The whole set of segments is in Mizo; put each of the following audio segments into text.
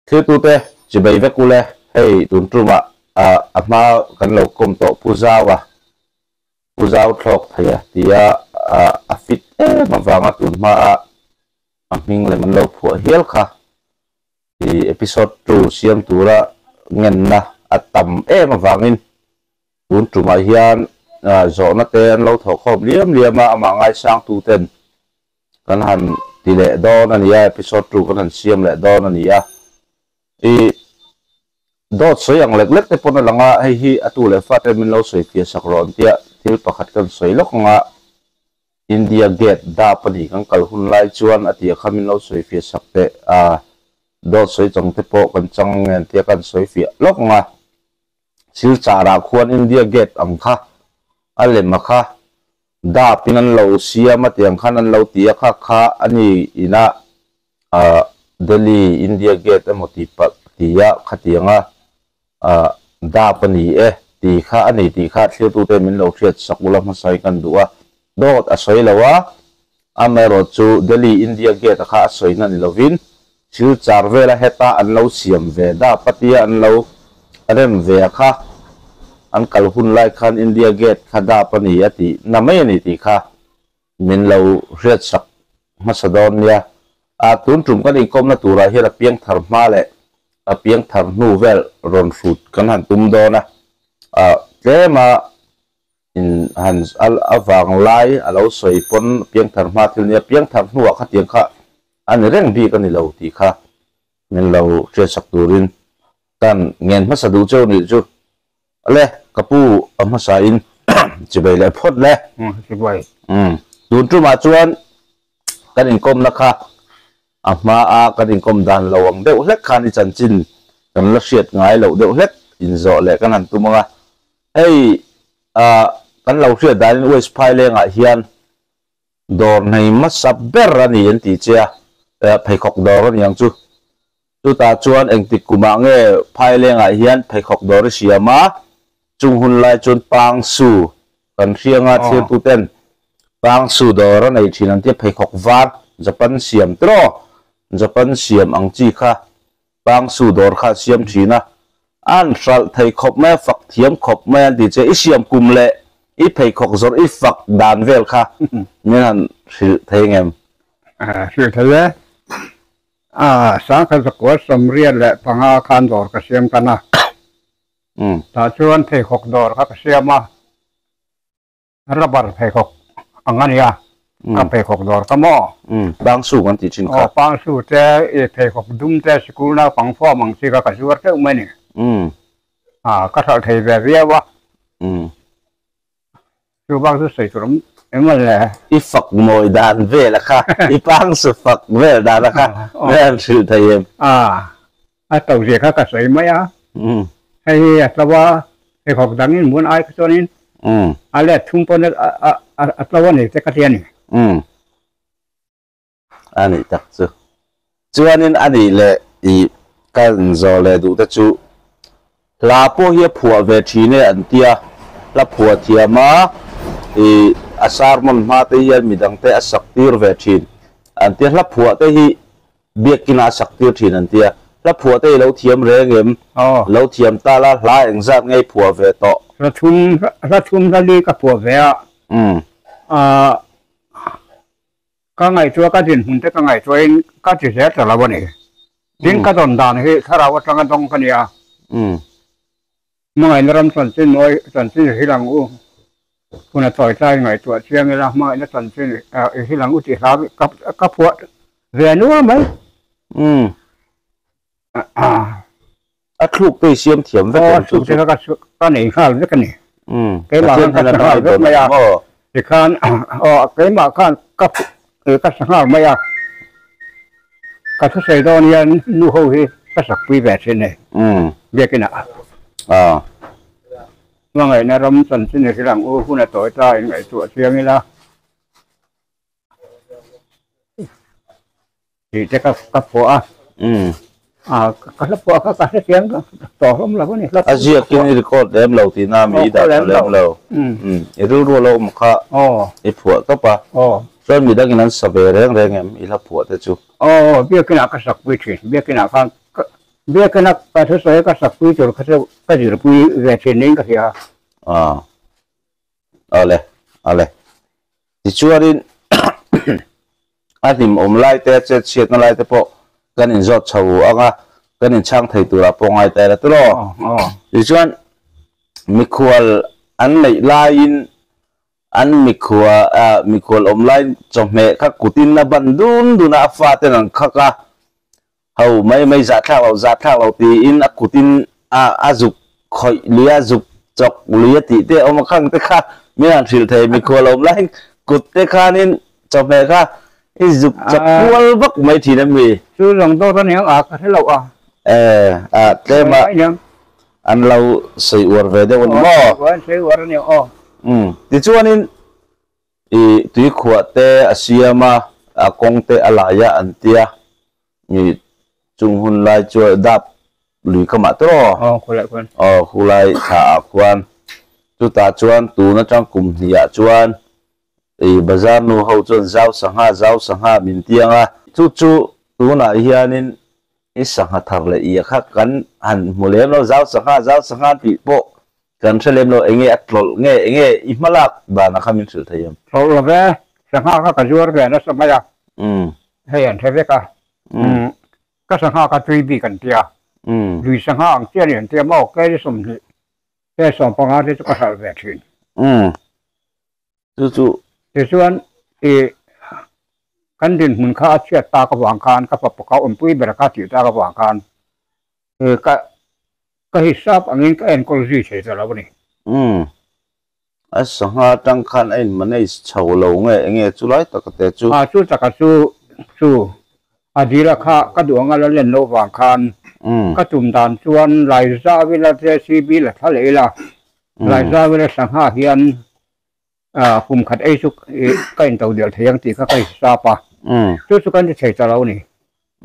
Thiltute chibei vek ule, hei tun tumah a hma kan lo kawm tawh Pu Zaua, Pu Zau thlawk thei a tia a fit em avanga tun hmaa a hming lem an lo phuah hial kha i episode 2 siam tura ngenna a tam em avangin tun tumah hian zawhna te an lo thawhkhawm liam liam a, amah ngaisangtuten kan han ti leh dawn a ni a, episode 2 kan han siam leh dawn a ni a. I dawt sawi ang lek lek te pawn a lang a, hei hi a tu leh fate min lo sawi fiah sak rawh an tia, thil pakhat kan sawi lawk ang a, India Gate dap a ni kan kal hun lai chuan a tia kha min lo sawi fiah sak teh a, dawt sawi chang te pawh kan chang ang nge an tia kan sawi fiah lawk ang a. Silchar ah khuan India Gate ang kha a lem a kha dap in an lo siam a tiang khan an lo ti a kha kha a ni ina ah Delhi India Gate emaw ti palh ti a khatianga ah dap a ni e ti kha a ni tih kha thlirtute min lo hriat sak ula hmasa hi kan duh a dawt a sawi lo a amaherawh chu Delhi India Gate a kha a sawi na ni lovin Silchar vela heta an lo siam ve dap a tia an lo rem ve a kha an kal hun lai khan India Gate kha dap a ni a tih na mai a ni tih kha min lo hriatsak hmasa dawn nia. A tun tum kan inkawmna turah hian a piangthar hma leh a piangthar hnu vel rawn hrut kan han tum dawn a, a tlema In han a vang lai a lo sawi pawn piangthar hma thil nia, piangthar hnuah khatiang kha a ni reng bik a ni lo tih kha min lo hriatsak turin kan ngen hmasa duh cheu nih chu. Le, ka pu a hmasa in chibei leh phawt le. Chibei. Tun tumah chuan kan inkawmna kha a hma a kan inkawm dan lo ang deuh hlek khan i chanchin kan la hriat ngai loh deuh hlek inzawh leh kan han tum ang a. Hei ah kan lo hriat danin West Phailengah hian dawr nei hmasa ber a ni an ti che a, pheikhawk dawr a ni ang chu. Chutah chuan engtik kumah nge Phailengah hian pheikhawk dawr i siam a, chung hun lai chuan Pangsu kan hrianga thirtuten Pangsu dawr a nei thin an tia pheikhawk var Japan siam tiraw Japan siam ang chi kha Pangsu dawr kha a siam thin a, an hralh thei khawp mai a, fak thiam khawp mai an ti che, i siam kum leh i pheikhawk zawrh i fak dan vel kha min han hrilh thei ngem? Hrilh thei e. A, sangkhat zakua 75 khan dawr ka siam tan a, tah chuan pheikhawk dawr kha ka siam a. Rubber pheikhawk ang a nia, ka pheikhawk dawr ka maw? Pangsu kan tih thin kha. Aw, pangsu te, i pheikhawk dum te, sikul naupang form ang chi kha ka zuar teuh mai ni. A, ka hralh thei ve viau a. Chu bak chu sawi tur awm eng a le. I fak mawi dan vel a kha, i pangsu fak vel dan a kha, an hrilh thei em? A, a to zia kha ka sawi mai a, hei hi a tlo a, pheikhawk dangin mun ai kha chuanin a let thum pawn a tlo a ni te ka ti a ni. A nih tak chu. Chuanin a nih leh i ka inzawh leh duh te chu hla pawh hi a phuah ve thin e an tia, hla phuah thiam a i a sermon hma te hian midang te a sak tir ve thin an tia, hla phuah te hi Biakina a sak tir thin an tia. Hla phuah te i lo thiam reng em? Lo thiam ta la, hla engzat nge i phuah ve tawh? Hla thum, hla thum hla li ka phuah ve a. Ka ngaihtuah, ka dinhmun te ka ngaihtuahin ka ti zel ta lo a ni. Tin, ka dawn dan hi thlarau atanga dawng ka nia. Hmangaihna ram chanchin mawi chanchin i hrilh ang u. Hun a tawi tlai ngaihtuah chiang ila hmangaihna chanchin i hrilh ang u tih hla ka phuah ve nual mai. Umm. A thluk te i siam thiam vek em chu? Aw, a thluk te kha ka nei nghal vek a ni. Umm. Keimah khan ka sa nghal vek mai a. Tikhan aw keimah khan ka ka sa nghal mai a. Ka thusawi dawn hian nu ho hi ka sakpui ve thin e. Biakinah. Hmangaihna ram chanchin i hrilh ang u, hun a tawi ta in ngaihtuah chiang ila. Tih te ka phuah a. Ka hla phuah kha ka hrethiam tawh hlawm lo a ni. A ziakin i record lem lo tihna mi i dah tha lem lo. I rilru a lo awm kha i phuah tawp a. Chuan midangin an sa ve reng reng em i hla phuah te chu? Aw, biakinah ka sakpui thin. Biakinah khan ka. Biakina ka thusawi ka sakpui tur kha chu ka zirpui ve thin niin ka hria. Aw. Awle, awle. Tichuanin a hlim awm lai te, chet chhiatna lai te pawh kan inzawt chho ang a, kan inchhang thei turah pawh ngai ta ila tiraw? Tichuan mikhual an neih laiin an mikhua mikhual awm lai chawhmeh kha kutin a ban dun dun a, a faten an khak a, ho mai mai zahthlak loh zahthlak loh tiin a kutin a a zuk khawih lui a, zuk chawk lui a tih te a awm a, khang te kha min han hrilh thei mikhual awm laiin kut te khanin chawhmeh kha i zuk chawk kual vak mai thin a mi. Chu zawng dawt a niang a ka hre loh a. E a tlem a. An lo sawi uar ve deuh a ni maw? Aw, an sawi uar a ni aw. Umm, tichuanin i tuikhuah te a siam a, a kawng te a lai a an tia, i chung hun lai chuan dap lui ka mah tawh aw? Aw, khulai khuan. Aw, khulai thla ah khuan. Chutah chuan tun atang kum hnih ah chuan i bazar nu ho chuan zau sangha, zau sangha min tiang a. Chu chu tunah hianin I sangha thar leh ia kha kan han hmu lem lo, zau sangha, zau sangha tih pawh kan hre lem lo, enge a tlawlh nge, enge i hmalak danah kha min hrilh thei em? Tlawlh lo ve, sangha kha ka zuar ve nasa mai a, hei an hre vek a, ka sangha kha tui bik an tia, lui sangha ang chiah a ni an tia maw, kei 20 he 15 te chu ka hralh ve thin. Chu chu. Tichuan, i kan dinhmun kha a chhiat tak avang khan, ka fapa kha awmpui ber kha tih tak avang khan, ka ka hisap angin ka enkawl zui thei ta lo a ni. Umm. A sangha atang khan a in manage chho lo nge enge chu lai taka te chu? A chu taka chu chu a dila kha ka duh anga la len loh vang khan ka tum dan chuan Laizawila JCB la thla leh ila, Laizawila sangha hian Kum khat ei chu ka into delh thei ang tih kha ka hisap a, chu chu kan ti thei ta lo ni.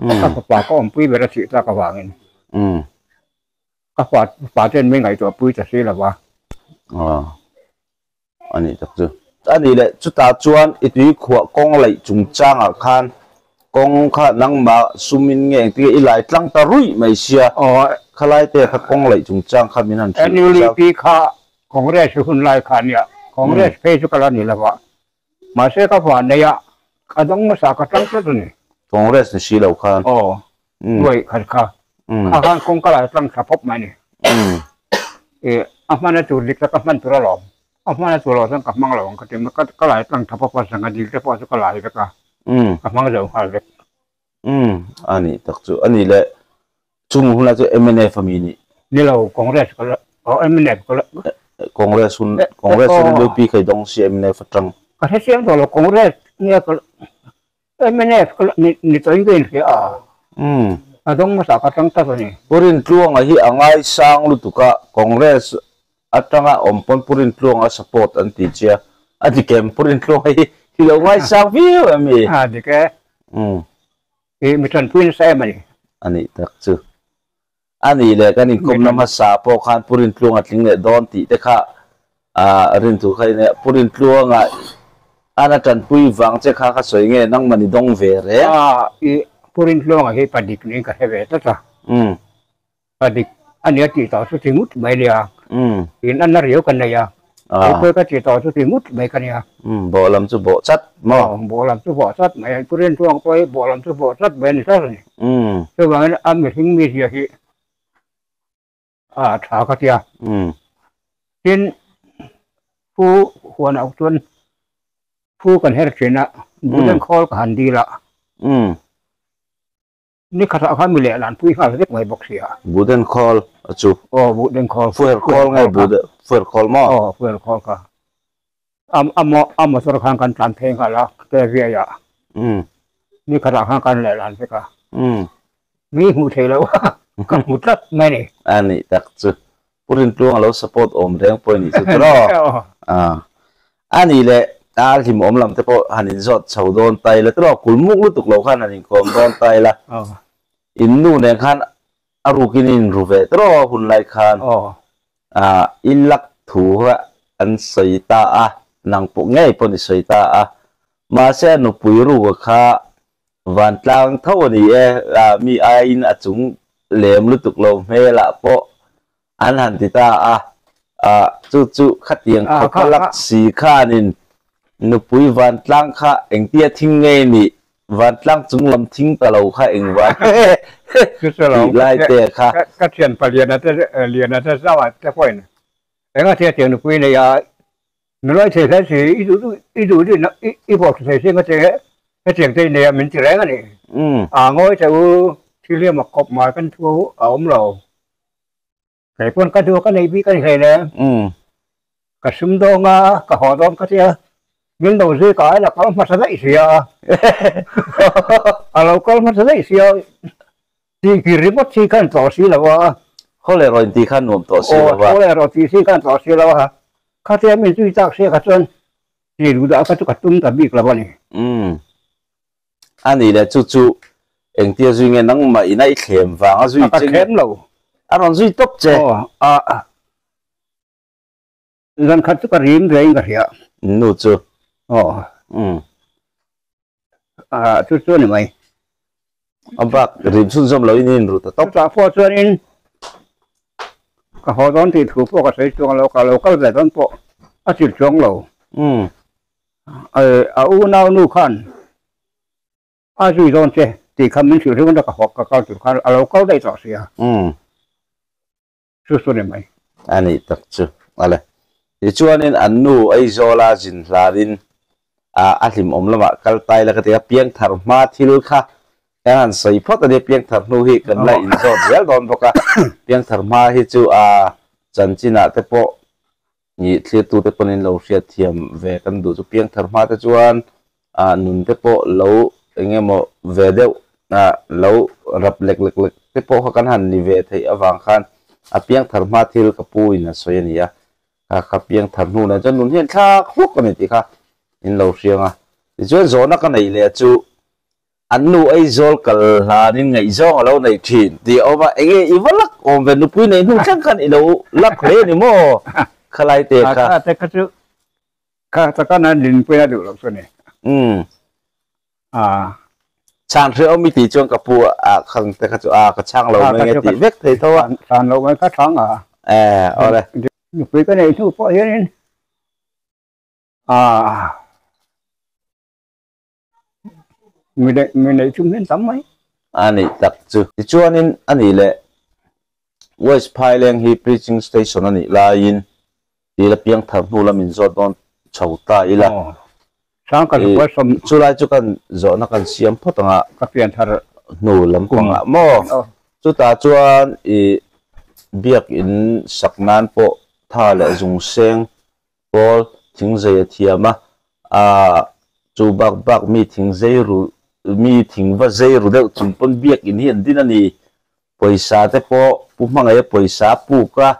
Ka fapa ka awmpui ber a thih tlak avangin ka fa ten min ngaihtuah pui ta si lo va. A nih tak chu. A nih leh chutah chuan i tui khuah kawng laih chungchangah khan kawng kha nangmah sumin nge engtin nge i lai tlang ta ruih mai sia, khalai te kha kawng laih chungchang kha min han hrilh zau. NULEP kha Congress hun lai kha nia, Congress phei chu ka la ni lo a, mahse ka van nei a, ka dawng hmasa ka tang tlat a ni. Congress ni si lo khan. Aw, nuai khat kha, kha khan kawng ka la tlang tha pawp mai a ni. I a hmana tur dik tak ka hman tur alawm, a hmana tur lo chuan ka hmang lo ang ka ti, ka la tlang tha pawp a, sangha dil te pawh chu ka lai vek a, ka hmang zo nghal vek. Umm, a nih tak chu. A nih leh, chung hunlai chu mnf a mi nih? Ni lo, Congress ka la, aw mnf ka la. Congress hun, Congress hun NUP kha i dawng si mnf atang. Ka hre chiang tawh lo, Congress nge ka la, mnf ka la ni tawhin ka inhria a. Umm. A dawng hmasa ka tang tlat a ni. Pu Rintluanga hi a ngaisang lutuk a, Congress atanga awm pawn Pu Rintluanga a support an ti chia, a dik em? Pu Rintluanga hi i lo ngaisang viau em i? A dik e. Umm. I mi tanpui nasa em a ni. A nih tak chu. A nih leh kan inkawmna hmasa pawh khan Pu Rintluanga tling leh dawn tih te kha a rin thu kha in Pu Rintluanga an a tanpui vang che kha ka sawi nge nangmah ni dawng ve reng. A i Pu Rintluanga hi pa dik niin ka hre ve tlat a. Umm. A dik a nia tih tawh chu ti ngut mai nia. In an na riau ka nei a. Kei pawh ka tih tawh chu ti ngut mai ka nia. Bawh lam chu bawh chat maw? Bawh lam chu bawh chat mai. Pu Rinchuang pawh hi bawh lam chu bawh chat mai a ni tlat a ni. Chuvangin a mihring mizia hi a tha ka tia. Tin, Pu Huanah chuan Pu kan her thin a, Buhden khawl ka han dil a. Ni khatah khan mi lehlan pui nghal vek mai bawk sia. Buhden khawl a chu. Aw buhden khawl. Fuer khawl nge buhden fuer khawl maw? Aw fuer khawl kha. A a motor khan kan tlan phei nghal a ke viai ah. Ni khatah khan kan lehlan vek a. Mi hmuh theih loh a ka hmu tlat mai ni. A nih tak chu. Pu Rintluang a lo support awm reng pawh i nih chu tiraw? A nih leh a hlimawm lam te pawh han inzawt chho dawn ta ila tiraw? Kulmuk lutuk lo khan han inkawm dawn ta ila. In nu nen khan a rukin i inru ve tiraw hun lai khan i lak thu kha an sawi ta a, nang pawh ngei pawh ni sawi ta a. Mahse a nupui ruka kha vantlang tho a ni e, mi aiin a chung. lem lutuk lo hmelah pawh an han ti ta a, ah chu chu khatiang khawp a lak si khanin nupui vantlang kha engtia thing nge nih, vantlang chung lam thing ta lo kha engvang tih lai te kha. Ka thianpa Liana te Liana te zauh ah te pawhin enga thil a tiang nupui nei a, Nulai thei hle si, i duh duh i duh duh in i bawk thei thei si nga che hetiang te i nei a min ti reng a ni. A ngawi che u, thil hi a mak kawp mai kan thu a awm lo. Kei pawn ka duh a ka nei bik a ni hlei le. Ka sum dawng a, ka haw dawn ka tia, min lo zui ka ai la kal hmasa daih si a. A lo kal hmasa daih si a, tihkir ringawt si khan tawh si lo a. Haw leh rawh intih khan nuam tawh si lo a. Aw, haw leh rawh tih si khan tawh si lo a. Khatia min zui tak sia kha chuan tih duh dah kha chu ka tum ta bik lo a ni. Umm. A nih leh chu chu engtia zui nge nangmah ina i thlem vang a zui che nge? A ka thlem lo. A rawn zui tawp che. Aw, a. Zan khat chu ka rim ve in ka hria. Nu chu. Aw. Umm. A chu chu a ni mai. A bak rim chhunzawm lo in in ru ta tawp. Chutah pawh chuan in ka haw dawn tih thu pawh ka sawi chuang lo, ka lo kal ve dawn pawh a chil chuang lo. Umm. A unau nu khan a zui dawn che tih kha min hrilh ringawt a ka haw ka kal tur khan a lo kal daih tawh sia. Umm. Chu chu ni mai. A nih tak chu. Ale. Tichuanin an nu Aizawla zin hlanin a hlimawm lamah kal tai la ka ti a, piangthar hma thil kha kan han sawi phawt a nia, piangthar hnu hi kan la inzawt zel dawn bawk a, piangthar hma hi chu a chanchinah te pawh nih thlirtute pawn in lo hriatthiam ve kan duh chu piangthar hma te chuan nun te pawh lo eng emaw ve deuh lo rap lek lek lek te pawh kha kan han ni ve theih avang khan a piangthar hma thil ka pu in a sawi a ni a, kha kha piangthar hnu nen chuan nun hian thlak hlawk a ni tih kha in lo hriang a. Tichuan zawhna ka neih leh chu An nu Aizawl kal hlanin ngaihzawng a lo nei thin tih a awm a, enge i va lak awm ve nupui nei hnu thleng khan i lo lak hle ni maw khalai te kha. Kha te kha chu kha taka nan dinpui a duh loh chu ni. Umm. A. Chhan hreh awm i tih chuan ka pu a khang te kha chu a ka chhang lo mai nge tih vek thei tho a. Chhan lo mai kha chhang a. E awle. Nupui ka neih hnu pawh hianin a. Mi neih mi neih chung hian tam mai. A nih tak chu. Tichuanin a nih leh West Phaileng hi preaching station a nih laiin tila piangthar hnu lam in zawt dawn chho ta ila. Aw. Sangkhat I huai sawm. Chulai chu kan zawhna kan siam phawt anga. Ka pianthar hnu lampangah maw? Aw. Chutah chuan i biakin sak nan pawh tha leh zungseng Paul thingzei a thiam a, a chu bak bak mi thingzei ru mi thing va zei ru deuh chung pawn biakin hi an din a ni. Pawisa te pawh Pu Hmangaih a pawisa a puk a,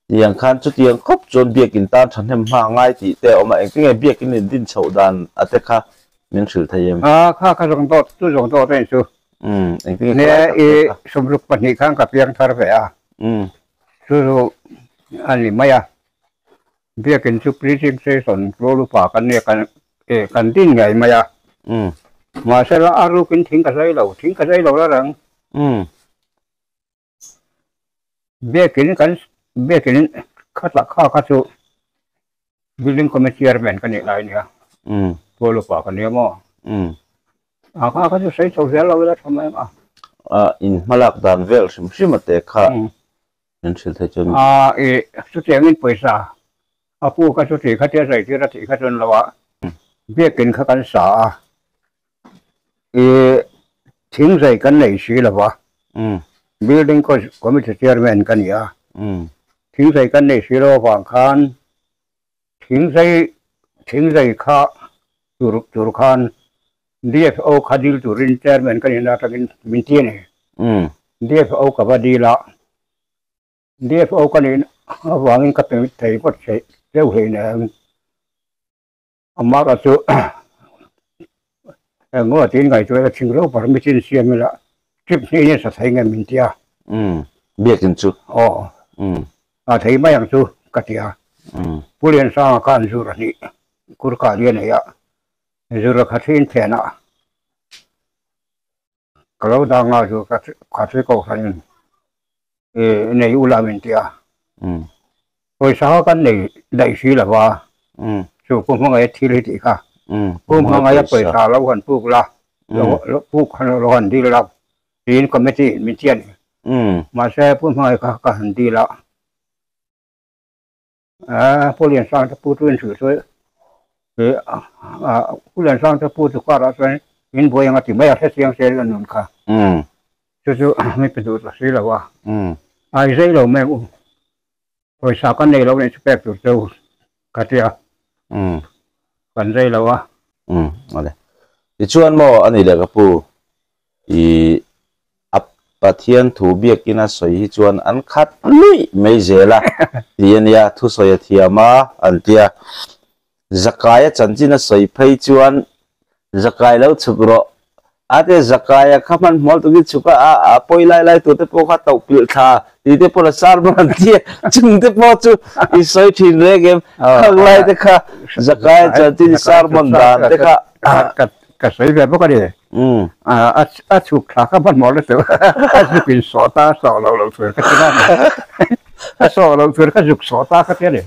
tiang khan chutiang khawp chuan biakin tan thahnem hma a ngai tih te a awm a, engtinge biakin in din chhoh dan a te kha min hrilh thei em? A kha kha zawng dawt chu zawng dawt a ni chu. Umm engtinge kha lai tak te kha? 62 khan ka piang thar ve a. Umm. Chu chu a ni mai a. Biakin chu preaching session rual upa kan nia kan eh kan din ngei mai a. Mahsela a rukin thing ka zai lo, thing ka zai lo la rang. Biakin kan biakin khatah kha kha chu building committee chairman ka nih lai a nia. Rual upa ka nia maw. A kha kha chu sawi chho zel lo ila tha mai ang a. A in hmalak dan vel hrim hrim a te kha. Min hrilh theih chuan. A i chutiangin pawisa a pu kha chuti kha tia zai tir a tih kha chuan lo a biakin kha kan sa a, i thing zai kan nei si lo va, building committee chairman ka ni a, thing zai kan nei si lo avang khan thing zai thing zai kha tur tur khan DFO kha dil turin chairman ka nihna atangin min ti a ni. DFO ka va dil a, DFO ka nih avangin ka pe thei ngawt theih deuh hleinem. Amah chu eng tiin ngaihtuah ila thing reuh permit in siam ila trip hnih in sa thei nge min ti a. Biakin chu. Aw. A thei mai ang chu ka ti a. Pu Liansanga khan zur a hnih kurka lian ei a. Zura kha thin phenah ka lo dang a, zu kha thi ko hran in. Nei ula min ti a. Pawisa kha kan nei daih si lo va, chu Pu Hmangaia thil hi tih kha. Pu Hmangaia pawisa lo han puk la, lo puk lo han dil la tiin committee in min ti a ni. Mahse Pu Hmangaia kha ka han dil a, Pu Liansang te pu chu inhrilh chu Pu Liansang te pu chu karah chuan in buai anga ti mai a hrechiang se a nun kha. Chu chu mi pe duh ta si lo a. Ai zei lo mai u. Pawisa kan nei lo nih chu pek tur cheu ka tia. Kan zei lo a. Ale. Tichuan maw a ni leh ka pu i A Pathian thu biakin a sawi hi chuan an khat luih mai zel a ti a nia, thusawi a thiam a an ti a. Zakaia chanchin a sawi phei chuan Zakai lo chhuk rawh a ti a, Zakaia kha hmanhmawh tukin chhuk a, a pawi lai lai tur te pawh kha toh pilh thla tih te pawh a sermon an ti a, chung te pawh chu i sawi thin reng em? Khang lai te kha Zakaia chanchin sermon dan te kha. Ka sawi ve bawk a ni. A a chhuk thla kha hmanhmawh la chu a zuk in sawh ta sawh loh loh tur ka ti a ni. A sawh loh tur kha zuk sawh ta ka ti a ni.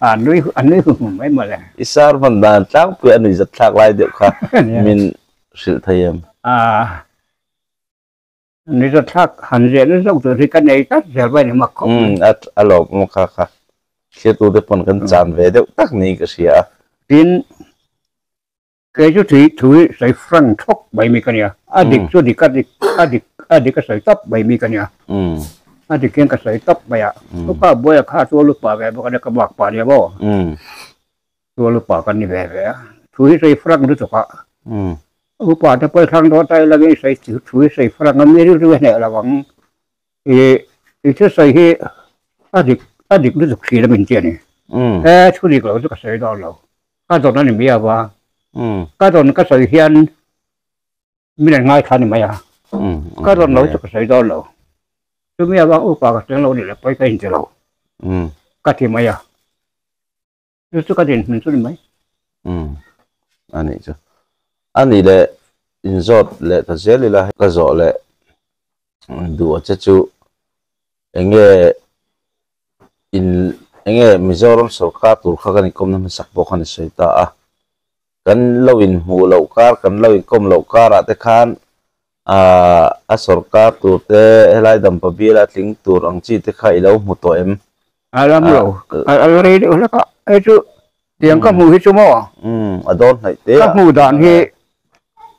A nui a nui hum hum mai mawle. I sar hman dan tlangpui a nuihzat thlak lai deuh kha min hrilh thei em? A nuihzat thlak han zeh na zawk tur hi ka nei tlat zel mai a ni mak khawp mai. A lawmawm kha kha thliatute pawn kan chan ve deuh tak niin ka hria a. Tin, Kei chu tui thui sawi frank thawk mai mi ka nia. A dik chu dik a dik a dik a dik a sawi tawp mai mi ka nia. A dik hian ka sawi tawp mai a. Upa buaia kha chu a lupa ve bawk a nia ka bak pah nia maw. Chu a lupa kan ni ve ve a. Thu hi sawi frank lutuk a. Upa te pawh i thlang dawn ta ila nge i sawi thu hi sawi frank a mi rilru a hneh lo ang. I i thusawi hi a dik a dik lutuk thin a min ti a ni. He thu dik lo chu ka sawi dawn lo. Ka dawn a ni mai ava. Ka dawn ka sawi hian min an ngaithla a ni mai a. Ka dawn lo chu ka sawi dawn lo. Chumi avang upa ka teng lo ni leh pawi ka inti lo. Ka ti mai a. Chu chu ka dinhmun chu ni mai. A nih chu. A nih leh inzawt leh ta zel ila ka zawh leh duh a che chu eng nge in eng nge Mizoram sorkar tur kha kan inkawmna hmasak pawh khan i sawi ta a. Kan lo inhmuh loh kar kan lo inkawm loh karah te khan aah a sorkar tur te helai dampa biala tling tur ang chi te kha i lo hmu tawh em? A lam lo a la rei deuh hlek a hei chu tiang ka hmuh hi chu maw? Umm a dawn hnaih te a. Ka hmuh dan hi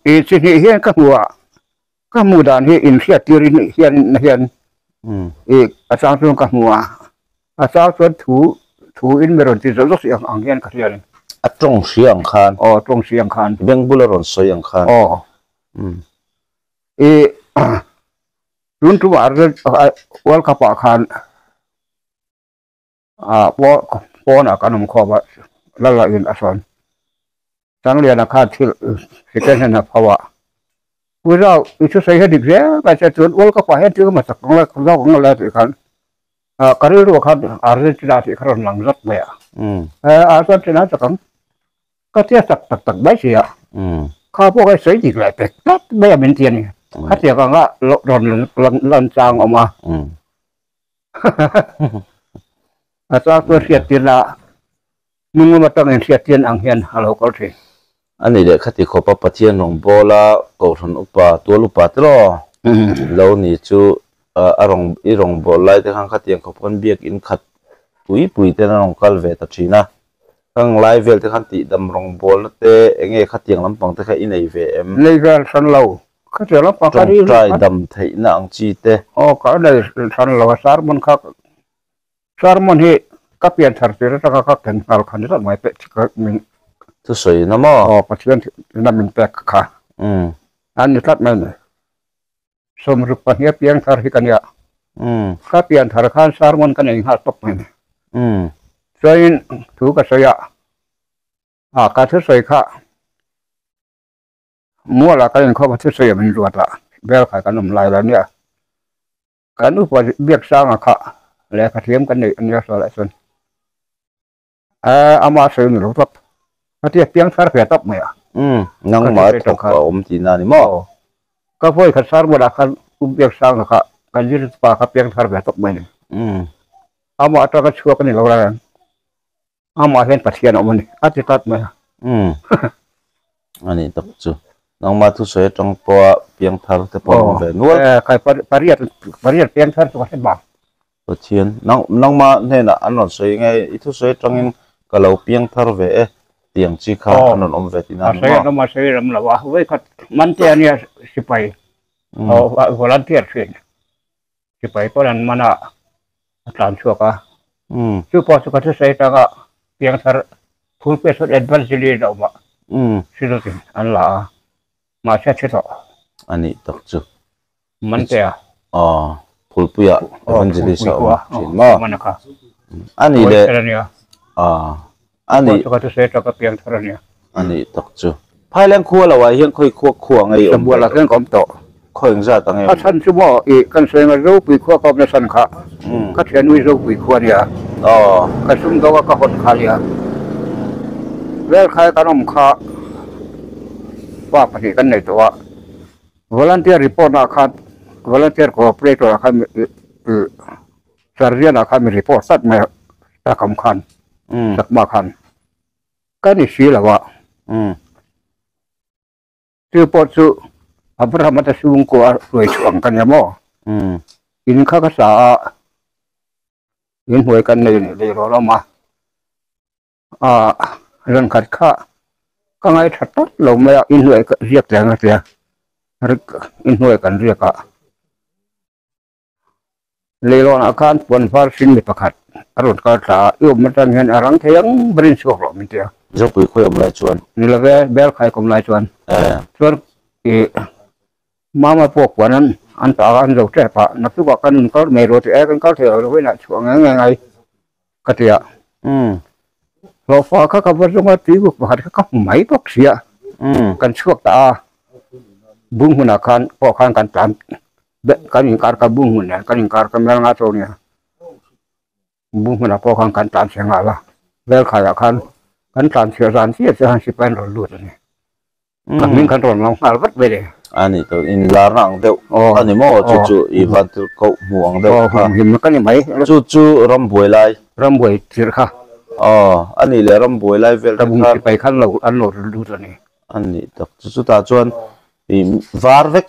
i chi hnih hian ka hmu a ka hmuh dan hi inhriat tir hian hian i a chang chuan ka hmu a a chang chuan thu thu in mi rawn ti zawk zawk ang ang hian ka hria a ni. A tawng hria ang khan. Aw tawng hria ang khan. Beng bula rawn sawi ang khan. Aw. I tun tumah World Cup ah khan ah pawnah kan awm khawm a lal ah in a sawn Sangliana khan thil second hand a pho a Pu Zau i thusawi hi a dik zel mai che chuan World Cup ah hian thil hmasa tak ang la zawk ang la tih khan ah ka rilru ah khan Argentina tih kha rawn lang zat mai a Argentina tak ang Ka tia tak tak tak mai si a, kha pawh kha sawi dik leh pek tlat mai a min ti a ni. Khatiang anga rawn lan chang awm a. A chang chuan hriattir la hnung lam atangin hriattir ang hian a lo kal thin. A ni leh khati khawpa Pathian rawngbawla Kohhran upa tual upa te law lo ni chu a rawn i rawngbâwl lai te khan khatiang khawp khan biakin khat pui pui ten a rawn kal ve ta thin a. Kang lai vel te khan tihdam rawngbawlna te eng nge khatiang lampang te kha i nei ve em? Nei ve hran lo. Khatiang lampang kha rilru khan. Tawngtai dam theihna ang chi te. Aw ka nei hran lo a sermon kha sermon hi ka pian thar tir atanga ka ken nghal kha ni tlat mai pek ka min. Thusawi na maw? Aw Pathian na min pek kha. A ni tlat mai ni. Sawmruk pahnih a piang thar hi ka nia. Ka pian thar khan sermon ka nei nghal tawp mai. Chuanin thu ka sawi a, a ka thusawi kha mualah kan inkhawm a thusawi a min ruat a, bel kha kan awm lai lo nia. Kan upa Biaksanga kha lehkha thiam kan neih a nia sawi lah chuan. Ama sawi ni lo tawp. A tia piang thar ve tawp mai a. Umm, nangmah a thawk a awm tihna a ni maw? Ka vawi khat sar bulah khan U Biaksanga kha. kan zirtupa kha piang thar ve tawp mai a ni. Amah atanga chhuak a ni lo reng. Amah hian Pathian a awm a ni, a ti tlat mai a. Umm. A nih tak chu. Nangmah thusawi atang pawha piang thar te pawh an awm ve nual. Aw, kai pariat pariat piang thar chu ka hre bang. Pathian, nang nangmah hnenah an rawn sawi nge i thusawi atangin ka lo piang thar ve e tih ang chi kha an rawn awm ve tihna a ni maw? A sawi an awm a sawi ram lo a, vawikhat man te a nia sipai volunteer thin. Sipai pawn an man a, a tlan chhuak a. Chu pawh chu ka thusawi atanga piangthar phulpui sawn Evangelist a awm a, Silotin an la a, mahse a thi tawh. A nih tak chu. Man te a. Aw, phulpuia Evangelist a awm thin maw? Man a kha. A nih leh. Aw, a nih. Chu pawh chu ka thusawi atanga piangthar a nia. A nih tak chu. Phaileng khua lo ah hian khawi khua khua ngei awm ve tawh. Ka awm tawh. Khawi eng zat ang em? A chhan chu maw i kan sawi anga Zopui khua ka awm na chhan kha ka thianui Zopui khua a nia. Ka sumdawng a ka hawn kha a nia. Velkhai kan awm kha pa pahnih kan nei tawh a. Volunteer report ah khan volunteer cooperator ah khan Sergeant ah khan mi report tlat mai a takam khan chakma khan. Ka ni si lo a. Chu pawh chu Abraham-a te chhungkua a hruai chhuah ang ka nia maw? In kha ka sa a, in hnuai kan nei leh rawh rawh a. Aaa zan khat kha ka ngaithla tlat lo mai a, in hnuai ka riak tlang a tia, in hnuai kan riak a. Leilawnah khan puan var hring mi pakhat a rawn kal thla a, i awm atang hian a rang thei ang berin chhuak rawh min ti a. Zopui khawi awm lai chuan. Ni love, bel khai kawm lai chuan. Chuan i mama pawh puan an an tah a, an zo tep a, naktukah kan in kal mai rawh ti e, kan kal thei lo vawiinah chhuah ngai ngai ngai ka ti a. Hlawhfa kha ka va zawng a, tuibuk pakhat kha ka hmu mai bawk si a, kan chhuak ta a, bung hunah khan pawh khan kan tlan Kan inkar ka bung hmun nen kan inkar ka mel nga chu nia bung hmunah pawh khan kan tlan chhe nghal a velkhaiah khan kan tlan chhiah zan chiah chiah khan sipai an rawn lut a ni ka hming khan rawn lo nghal vat mai le a ni tawh in larna ang deuh a ni maw chu chu i van tir koh hmu ang deuh kha him ka ni mai chu chu rambuai lai rambuai tir kha aw a nih leh rambuai lai vel te khan sipai khan lo an lo lut a ni a ni tak chu chutah chuan I var vek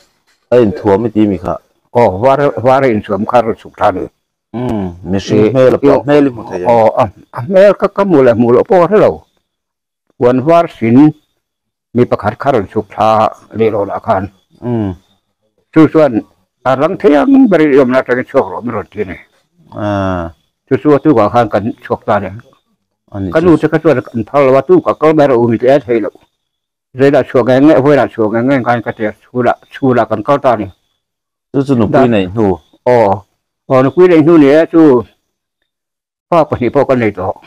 a inthuam i ti mi kha. Aw var var a inthuam kha rawn chhuk ta ni. Umm mihring hmel a pawh hmel i hmu thei em? Aw a hmel kha ka hmu leh hmuh loh pawh ka hre lo. Puan var hrin mi pakhat kha rawn chhuk thla leh lo lah khan. Umm. Chu chuan a rang thei ang berin i awmna atangin chhuak rawh min rawn ti a ni. Aaa. Chu chu a tukah khan kan chhuak ta ni. Ka nu te kha chuan an phal lo a tukah kal mai rawh u mi ti a thei loh. Zeilah chhuah nge nge vawilah chhuah nge nge khan ka ti a, chhulah chhulah kan kal ta a ni. Chu chu nupui neih hnu. Aw, aw nupui neih hnu ni e, chu pa pahnih pawh ka nei tawh.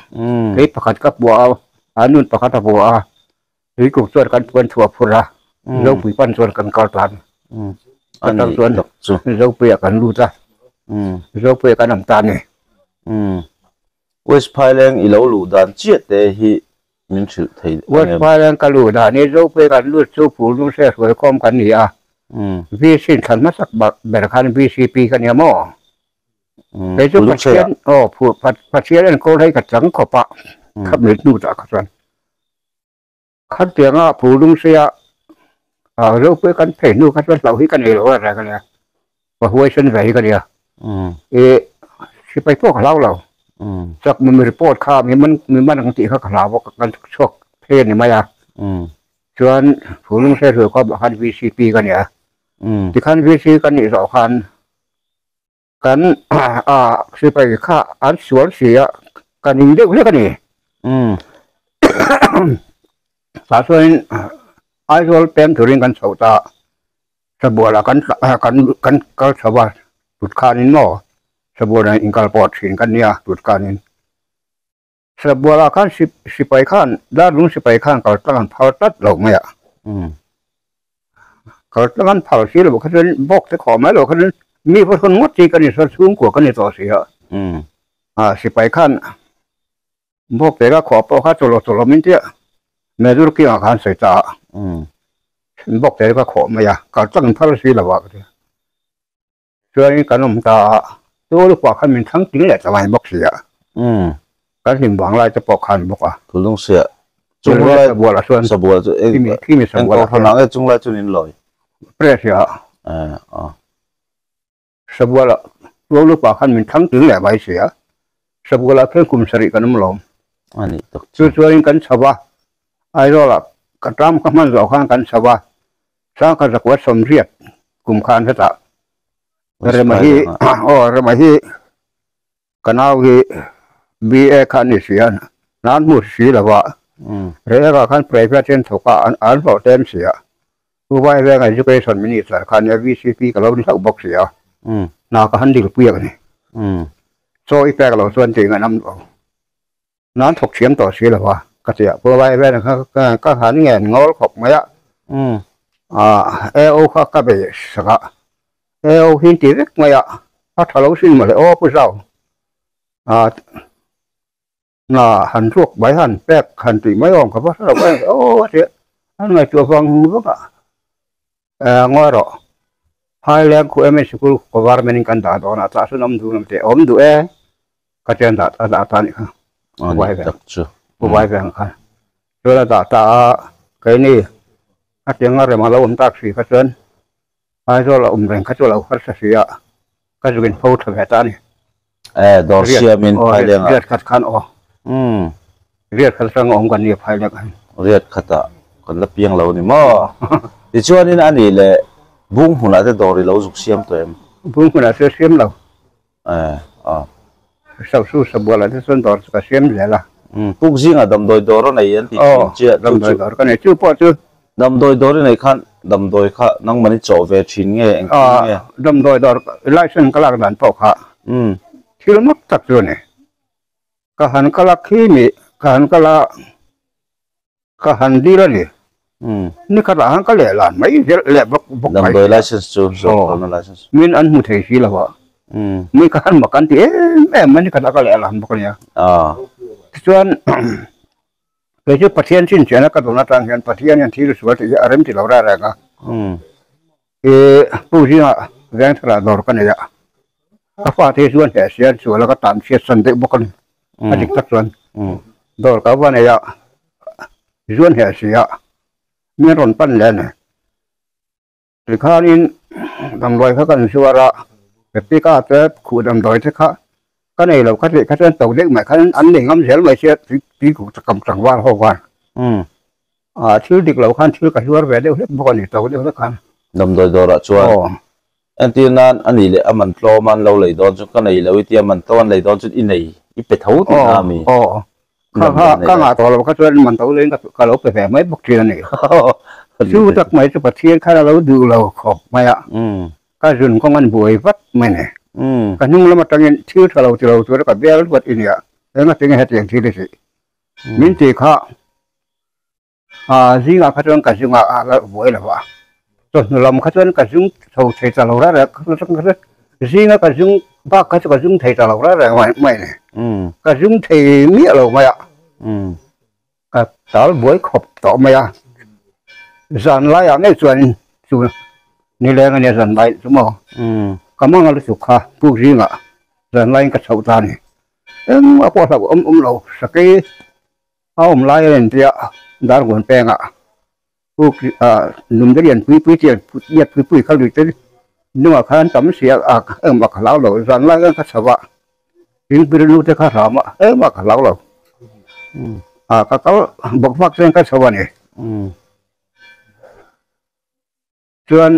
Kei pakhat ka puah a, a nun pakhat a puah a, tuikuk chuan kan puan chhuah phur a, Zopui pan chuan kan kal ta a ni. Atang chuan Zopuiah kan lut a, Zopuiah kan awm ta a ni. West Phaileng i lo luh dan chiah te hi min hrilh thei ang em? West Phaileng ka luh dan hi Zopui kan lut chu Phulnung hre hruaikhawm kan ni a, VC in thlan hmasak ber khan VCP ka nia maw? Kei chu Pathian aw Pathian enkawl hei ka chang khawp a, kha mit hnu tah kha chuan. Khatianga Phulnung hria Zopui kan phei hnu kha chuan hlauh hi ka nei lo a reng a nia, ka huaisen ve hi ka nia. I sipai pawh ka hlau lo, chak mi report kha mi man mi man ang tih kha ka hlau a, kan chhuak phei a ni mai a. Chuan Phulnung hria hruai khawp ah khan VCP ka nia, tikhan VC ka nih zawh khan Kan sipai kha an sual si a, ka ning deuh hlek a ni. Tah chuanin Aizawl peng turin kan chhoh ta, Sabualah kan kan kan kal chho a, tut khanin maw Sabualah inkal pawh thin kan nia tut khanin. Sabualah khan sipai khan Darlung sipai khan kal tlang an phal tlat lo mai a. Kal tlang an phal si lo kha chuan bawk te khawh mai lo kha chuan mi va hawn ngawt chi ka ni sawn chhungkua ka ni tawh si a. Sipai khan bawk te ka khawh pawh kha chawlh chawlh awm in tia Major King-ah khan sawi ta a. Bawk te ka khawh mai a, kal tlang an phal si lo a ka ti. Chuanin kan awm ta a, Tualupa khan min thlang tling leh ta mai bawk si a. Kan hlim vang lai te pawh khan bawk a. Thulung sia. Chung lai sabual ah chuan sabual chu eng kimi sabual ah khian. Eng chung lai chuan in lawi. Press ah. Eh a. Sabual ah Tualupa khan min thlang tling leh mai si a. Sabual ah khian kum sarih kan awm lawm. Ani tak chu. Chu chuanin kan chho a. Aizawl ah ka term ka hman zawh khan kan chho a. Sangkhat zakua sawmriat kum khan hetah Rema hi aw Rema hi ka nau hi BA kha a ni si a, nan hmu si lo va, Reheka khan private in thawk a, an hlawh tlem si a, Pu Vaivenga Education Minister kha nia VCP ka lo ni hlauh bawk si a, hna ka han dilpui a ni. Chaw i pek lo chuan tih ngaih am lo. Nan thawk thiam tawh si lo a, ka ti a, Pu Vaivenga kha ka han ngen ngawl khawp mai a, AO kha ka bei sak a, AO hi an ti vek mai a, a tha lo sin mawle aw Pu Zau. Na han ruak mai han pek han tih mai awm ka va hre lo em aw a ti a, an ngaihtuah vang vang a, ngawi rawh Highland khu MN sikul government in kan dah dawn a tah sawn awm duh lo teh awm duh e ka ti an dah a dah ta a nih kha Pu Vai veng Pu Vai veng khan chuan a dah ta a keini a tianga rem a lo awm tak si kha chuan Aizawl a awm reng kha chu a lo harsa si a, ka zuk in fo tha ve ta a ni. Eh, dawr siamin phaileng ah. Riat khat khan aw. Umm. Riat khat atanga awm kan ni a phaileng ah hian. Riat khatah kan la piang lo ni maw? Tichuanin a nih leh bung hmunah te dawr i lo zuk siam tawh em? Bung hmunah chu siam lo. Eh, aw. Sausu sabualah te chuan dawr chu ka siam zel a. Umm, puk zingah damdawi dawr a nei an tih thin chiah. Aw, damdawi dawr ka nei. Chu pawh chu. Damdawi dawr i neih khan damdawi kha nangmahni chawh ve thin nge engtin nge? Aw, damdawi dawr license ka lak dan pawh kha thil mak tak chu a ni. Ka han kal a khi mi, ka han kal a. Ka han dil a ni. Ni khat ah khan ka leh lan mai zel leh bawk bawk mai. Damdawi license chu zawk tawhna license. Min an hmu thei si lo a. Mi kha han mak an ti em em a ni khat ah ka leh lan bawk a nia. Tichuan kei chu Pathian chinchiahna ka dawn atang hian Pathian hian thil sual tih hi a rem ti lo reng reng a. I pu zingah vengthar ah dawr ka nei a. Ka fate hi chuan heh sian sual a ka tan chhiat san deuh bawk a ni. A dik tak chuan dawr ka va nei a, zuan heh si a, mi an rawn pan leh a ni. Tikhanin damdawi kha kan zuar a, Pepika te khuh damdawi te kha ka nei lo kha tih kha chuan to deuh mai khan an nei ngam zel mai sia tui khuh chakam tlangval ho khan. A thil dik lo khan thil ka zuar ve deuh hlek bawk a ni to deuh hlek khan. Damdawi dawrah chuan Entir nan a nih leh a man tlawm a an lo lei dawn chu ka nei lo i tia man tlawm an lei dawn chu i nei i pe tho tih na mi. Aw kha kha ka ngah tawh lo kha chuan man to leiin ka lo pe ve mai bawk thin a ni. Chu tak mai chu Pathian khan a lo duh lo khawp mai a, ka zun kawng an buai vat mai ni. Ka hnung lam atangin thil tha lo ti lo tura ka bel vat i nia, engati nge hetiang thil i tih min ti kha. Zingah kha chuan ka zungah a la buai lo a, chawhnu lam kha chuan ka zung chho thei ta lo reng reng a, zinga ka zung bak kha chu ka zung thei ta lo reng reng mai a ni, ka zung thei miah lo mai a, ka tal buai khawp tawh mai a, zan laiah ngei chuan chu nileng a nia zan lai chu maw, ka mang a lutuk kha puk zingah zan laiin ka chhoh ta a ni, engmah pawh hlauh awm awm lo sakei. A awm lai a intia Darguan pengah puk nung te lian pui pui chian liat pui pui kha lui te hnungah khan tam si a engmah ka hlau lo zan lai khan ka chho a thingpui nu te kha hram a engmah ka hlau lo a ka kal bawk vak chuan ka chho a ni. Chuan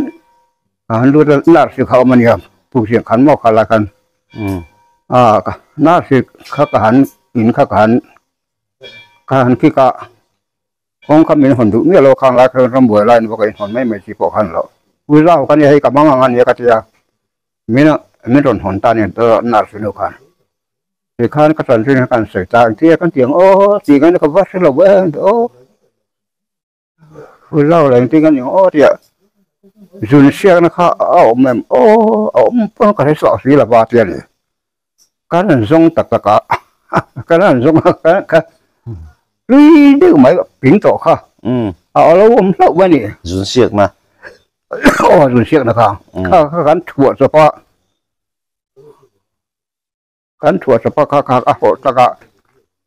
an lut a nurse kha awm a nia pukzing khan maw kha lai khan a nurse kha ka han in kha ka han ka han kik a kawng kha min hawn duh miah lo khang lai khan rambuai lai ni bawk a inhawn mai mai chi pawh khan lo ui zau kha nia hei ka mang ang a nia ka tia min min rawn hawn ta a ni nurse nu khan tikhan ka chanchin kha kan sawi ta engtia kan ti ang aw tih ngaihna ka va hre lo em aw. Lau leh engtin an eng aw tia zun hriakna kha a awm em aw a awm pawn ka hre chhuak si lo va tia ni kan han zawng tak tak a kan han zawng a ka ka tui deuh mai ping tawh kha a lo awm hlauh mai a ni zun hriakna aw zun hriakna kha kha kha kan thuah chawp a. Kan thuah chawpa kha kha a hawh tak a,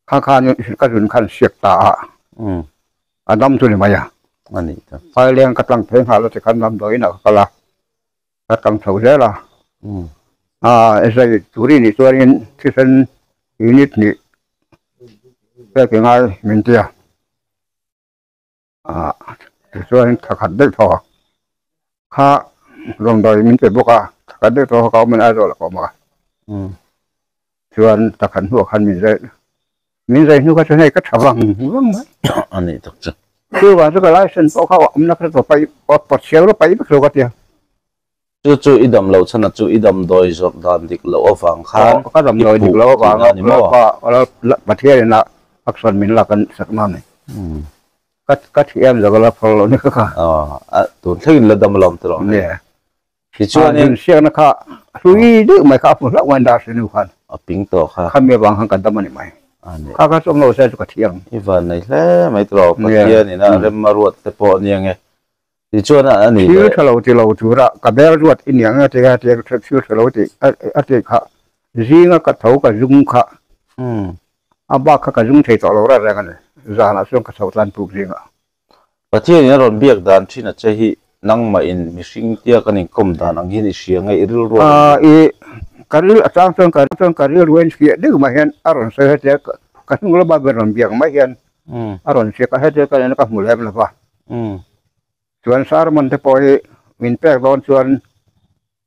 kha khan ka zun khan siak ta a, a dam chu ni mai a. Phaileng ka tlang phei nghal a tikhan damdawiin ah ka kal a, ka tlang chho zel a. Zai turi nih chuanin thisen unit hnih pek i ngai min ti a. Tichuan thla khat daih thaw kha rawndawi min pe bawk a, thla khat daih thaw kha ka awm in Aizawl ah ka awm a, chuan thla khat hnuah khan min zai min zai hnu kha chuan hei ka tha vang vang mai. A nih tak chu. Chuvang chu ka license pawh kha awmna kha chu paih pawt chhiau la paih vek lo ka tia. Chu chu i dam loh chhan a chu i damdawi zawrh dan dik loh avang khan Ka damdawi dik loh avang a Pathian in a action min lak an sak na ni. Ka ka thi em zawk a la phal loh ni kha kha. A tun thleng in la dam alawm tawh. Nia. Tichuan in siakna kha hlui deuh mai kha a hmu hlauh mai nurse nu khan. A ping tawh kha. Khami avang khan ka dam a ni mai. Kha kha chu awm lo se chu ka thi ang. I van nei hle mai tawh Pathian in a rem a ruat te pawh a nia nge. Tichuan a ni Thil tha lo ti lo tura ka bel ruat i niang a tia tia thil tha lo tih a tih kha zinga ka tho ka zum kha a bak kha ka zum thei tawh lo reng reng a ni. Zanah chuan ka chho tlan puk zingah. Pathianin a rawn biak dan thin a che hi nangmah in mihring tia kan inkawm dan ang hian i hria nge i rilru a rawn biak? Ka ril a chang chuan ka rilru a infiah deuh mah hian a rawn sawi hetia ka hnung lama rawn biak mai hian a rawn fiah ka hetia ka en a ka hmu lem lo va. Chuan sermon te pawh hi min pek dawn chuan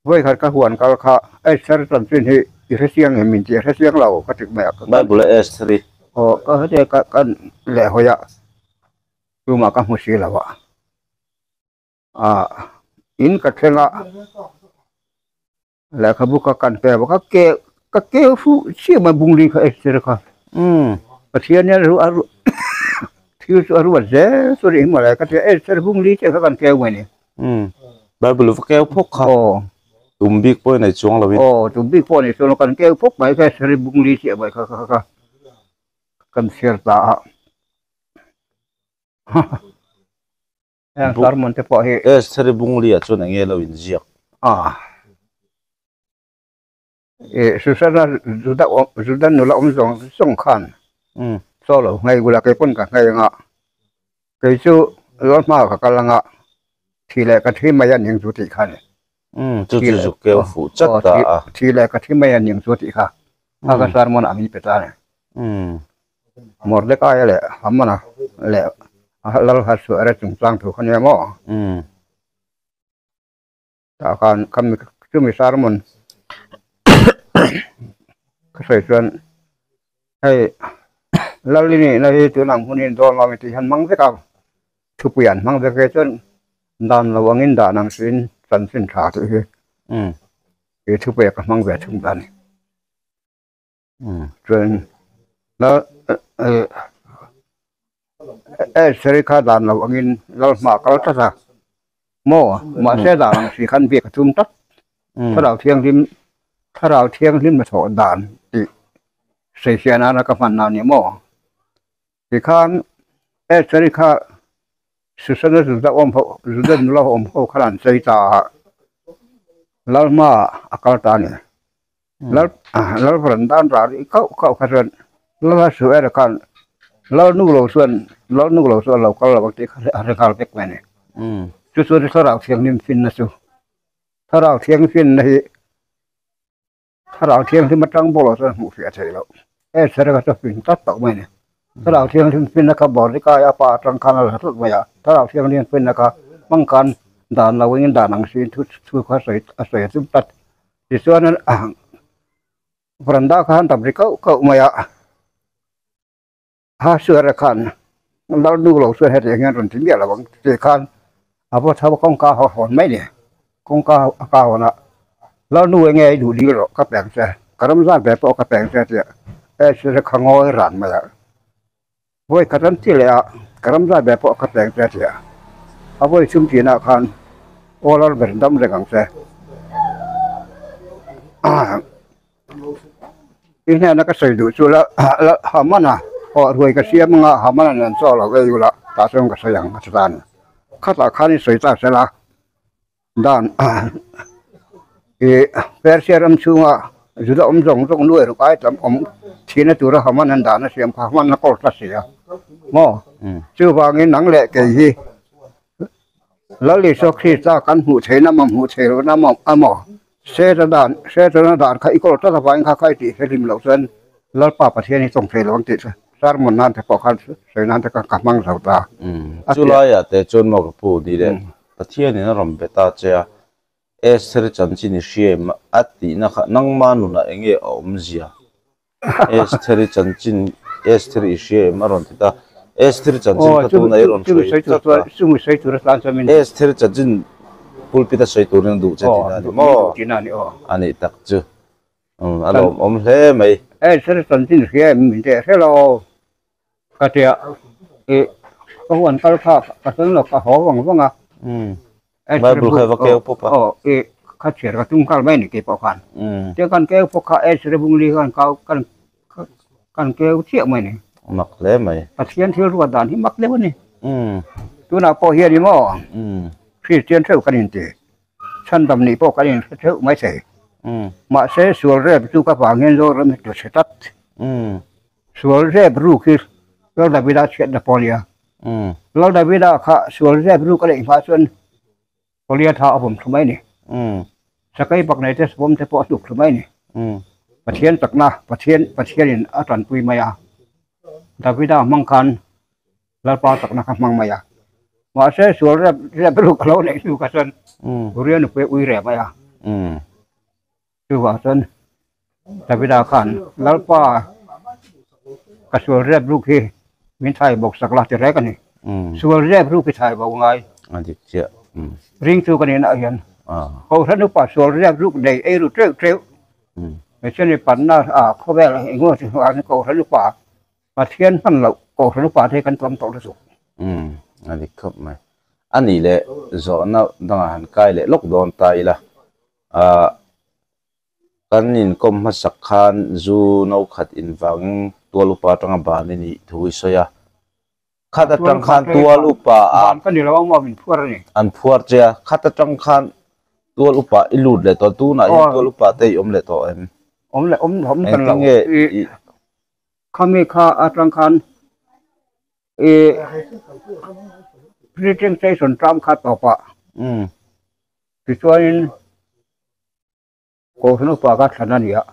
vawikhat ka huan kal kha Esther chanchin hi i hre chiang em min ti a hre chiang lo ka ti mai a. Bible a Esther i. Aw ka hre ka kan leh hawi a tumah ka hmu si lo a ah in ka thleng a lehkhabu ka kan pe bawk a ke ka keu fuh chiah mai bungli kha Esther kha Pathian hian a ru thil chu a ruat zel chu a nih hi mawle ka ti a Esther bungli chiah kha kan keu mai ni. Bible va keu phawk kha tum bik pawh i nei chuang lo in. Aw tum bik pawh a nei chuang lo kan keu phawk mai kha Esther bungli chiah mai kha kha kan chhiar ta a. Heng sermon te pawh hi. Esther Bunglia chuan eng nge lo inziak? A. E Susana Juda Juda nula awm zawng zawng khan chaw lo nghei bula kei pawn ka nghei anga kei chu lal hma ka kal anga thi leh ka thi mai a ning chu tih kha ni. Chu chu zuk keu fuh chat ta a. Thi leh ka thi mai a ning chu tih kha. A ka sermon ah min pe ta ni. Mordecai leh Hamana leh Lal Hasuera chungchang thu kha nia maw? Tah khan khami chumi sermon ka sawi chuan hei Lal i nihna hi tunang hunin dawn lo tih hian hmang vek a, thupui an hmang vek e chuan dan lo angin dan ang suin chanchin tha tih hi he thupui ah ka hmang ve thung ta a ni. Chuan lal Esther kha dan lo angin lal hma kal tlat a maw mahse dan ang si khan biak a tum tlat thlarau thianghlim thlarau thianghlim a thawh dan tih sawifiah nana ka hman na a ni maw tikhan Esther kha Susana Juda awm ho Juda nula awm ho khan an chei ta a lal hma a kal ta a ni. Lal lal varan dan rar i kauh kauh kha chuan lal a suh erawh khan lal nu lo chuan lal nu lo chuan a lo kal lo ang tih kha a hre nghal vek mai a ni. Chu chuan thlarau thianghlim finna chu thlarau thianghlimna hi thlarau thianghlim atang bawk lo chuan hmuh fiah theih loh. Esther kha chu a fing tlat tawh mai a ni. Thlarau thianghlim finna kha Mordecai a pa atang khan a la tlat mai a, Thlarau thianghlim finna kha hmang khan dan lo in dan ang siin thu thu kha sawi a sawi a tum tlat. Tichuan veranda khan tam ri kauh kauh mai a, ha suara khan lal nu lo chuan hetiang hian rawn ti miah lo ang tih khan a va tho a kawngka a hawn mai a ni. Kawngka a ka hawn a, lal nu enge i duh dil rawh ka pe ang che, ka ram zan ve pawh ka pe ang che tia Esther kha ngawi ran mai a. Vawi khat an ti leh a, ka ram zai ve pawh ka peng che tia a vawi chhum tinah khan aw lal ber dam reng ang che. I hnena ka sawi duh chu la la Hamana aw ruai ka siam anga Hamana nen chaw lo ei ula tah chuan ka sawi ang a ti ta a ni. Khatah khan i sawi ta sela dan i Persia ram chhunga. Juda awm zawng zawng nuai ruk ai tam awm thihna tura Haman an dahna siam kha Haman a kawl ta si a maw? Chuvangin nang leh kei hi Lal Isua Krista kan hmuh theihna emaw hmuh theih lohna emaw emaw Setana dan Setana dan kha i kawl tlat avangin kha kha i tih hlim loh chuan Lalpa Pathian hi tawng thei lo ang tih chu sermon nan te pawh khan sawi nan te khan ka hmang zo ta. Chulaiah te chuan maw ka pu ni leh Pathianin a rawn be ta che a, Esther chanchin i hria em a tihna kha nangma nunah eng nge a awmzia? Esther chanchin Esther i hria em a rawn ti ta. Esther chanchin kha tuna i rawn sawi tlat a. Esther chanchin pulpit a sawi turin a duh che tihna a ni maw? A nih tak chu. A lawmawm hle mai. Esther chanchin hria em min teh hre lo. Ka tia i ka huan kal kha ka sawn lo ka haw vang vang a. Bible kha va keu pawp a. Aw i kha chhiar ka tum nghal mai a ni keipawh khan. Tia kan keu pawh kha Ezra bungli khan kau kan kan keu chiah mai a ni. Mak hle mai. Pathian thil ruat dan hi mak deuh a ni. Tunah pawh hian i maw Kristian theuh kan inti. Chhandam nih pawh kan inhre theuh mai thei. Mahse sual rep chu ka vang hian Zoram hi tlu chhe tlat. Sual zep ruk hi Lal Davida chhiatna pawh a ni a. Lal Davida kha sual zep ruk a neih hma chuan Goliath a vawm thlu mai a ni. Sakei bak nei te savawm te pawh a hnuk thlu mai a ni. Pathian chakna Pathian Pathianin a tanpui mai a. Davida hmang khan Lalpa chakna kha hmang mai a. Mahse sual rep rep ruk a lo neih hnu kha chuan Uria nupui a ui reh mai a. Chuvang chuan Davida khan Lalpa ka sual rep ruk hi min thai bawk sak la ti rek a ni. Sual rep ruk hi thai bo ngai. A dik chiah. Ring chu ka nih nah hian Kohhran upa sual rep ruk nei ei ru teuh teuh. Hmeichhia ni panna ah khawvel engemaw chu hnuah hian Kohhran upa Pathian hman loh Kohhran upa te hi kan tlawm tawh lutuk. A dik khawp mai. A nih leh zawhna dangah han kai leh lawk dawn ta ila. Ahh kan inkawm hmasak khan zu no khat invangin tual upa atanga ban i nih thu i sawi a. Khat atang khan tual upa ah Ban ka ni lo ang maw min phuar a ni. An phuar che a, khat atang khan tual upa i lut leh tawh tunah hian tual upa te i awm leh tawh em? Awm leh awm awm kan lo. Engtinge i Khami kha atang khan i Preaching station term kha tawpah Tichuanin Kohhran upa ka thlan a ni a,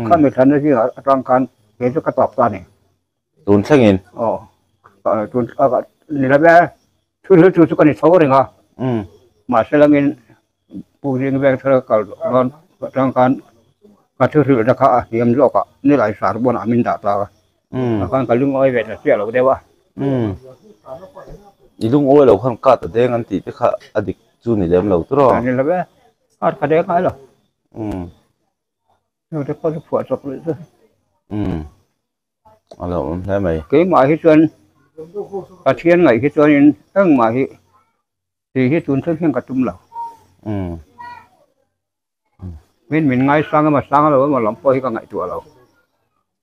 khami thlanna zingah atang khan kei chu ka tawp ta a ni. Tun thlengin? Aw, tun ni lo e, thu hil chu chu ka ni chho reng a, mahse langin Pu Zing veng thar ka kal dawn atang khan ka thu hrilhna kha a hniam zawk a, nilai sar buanah min dah ta a, tah khan ka lungawi ve ta chiah lo deuh a. I lungawi lo khan kat a deng an tih te kha a dik chu ni lem lo tawh a. Ni lo e, kat ka deng ngai lo. Heng te pawh chu phuah chawp rih chu. A lo awm hle mai. Keimah hi chuan Pathian ngaih hi chuanin engmah hi tih hi tun thleng hian ka tum lo. Min min ngaisang emaw sang lo emaw lam pawh hi ka ngaihtuah lo.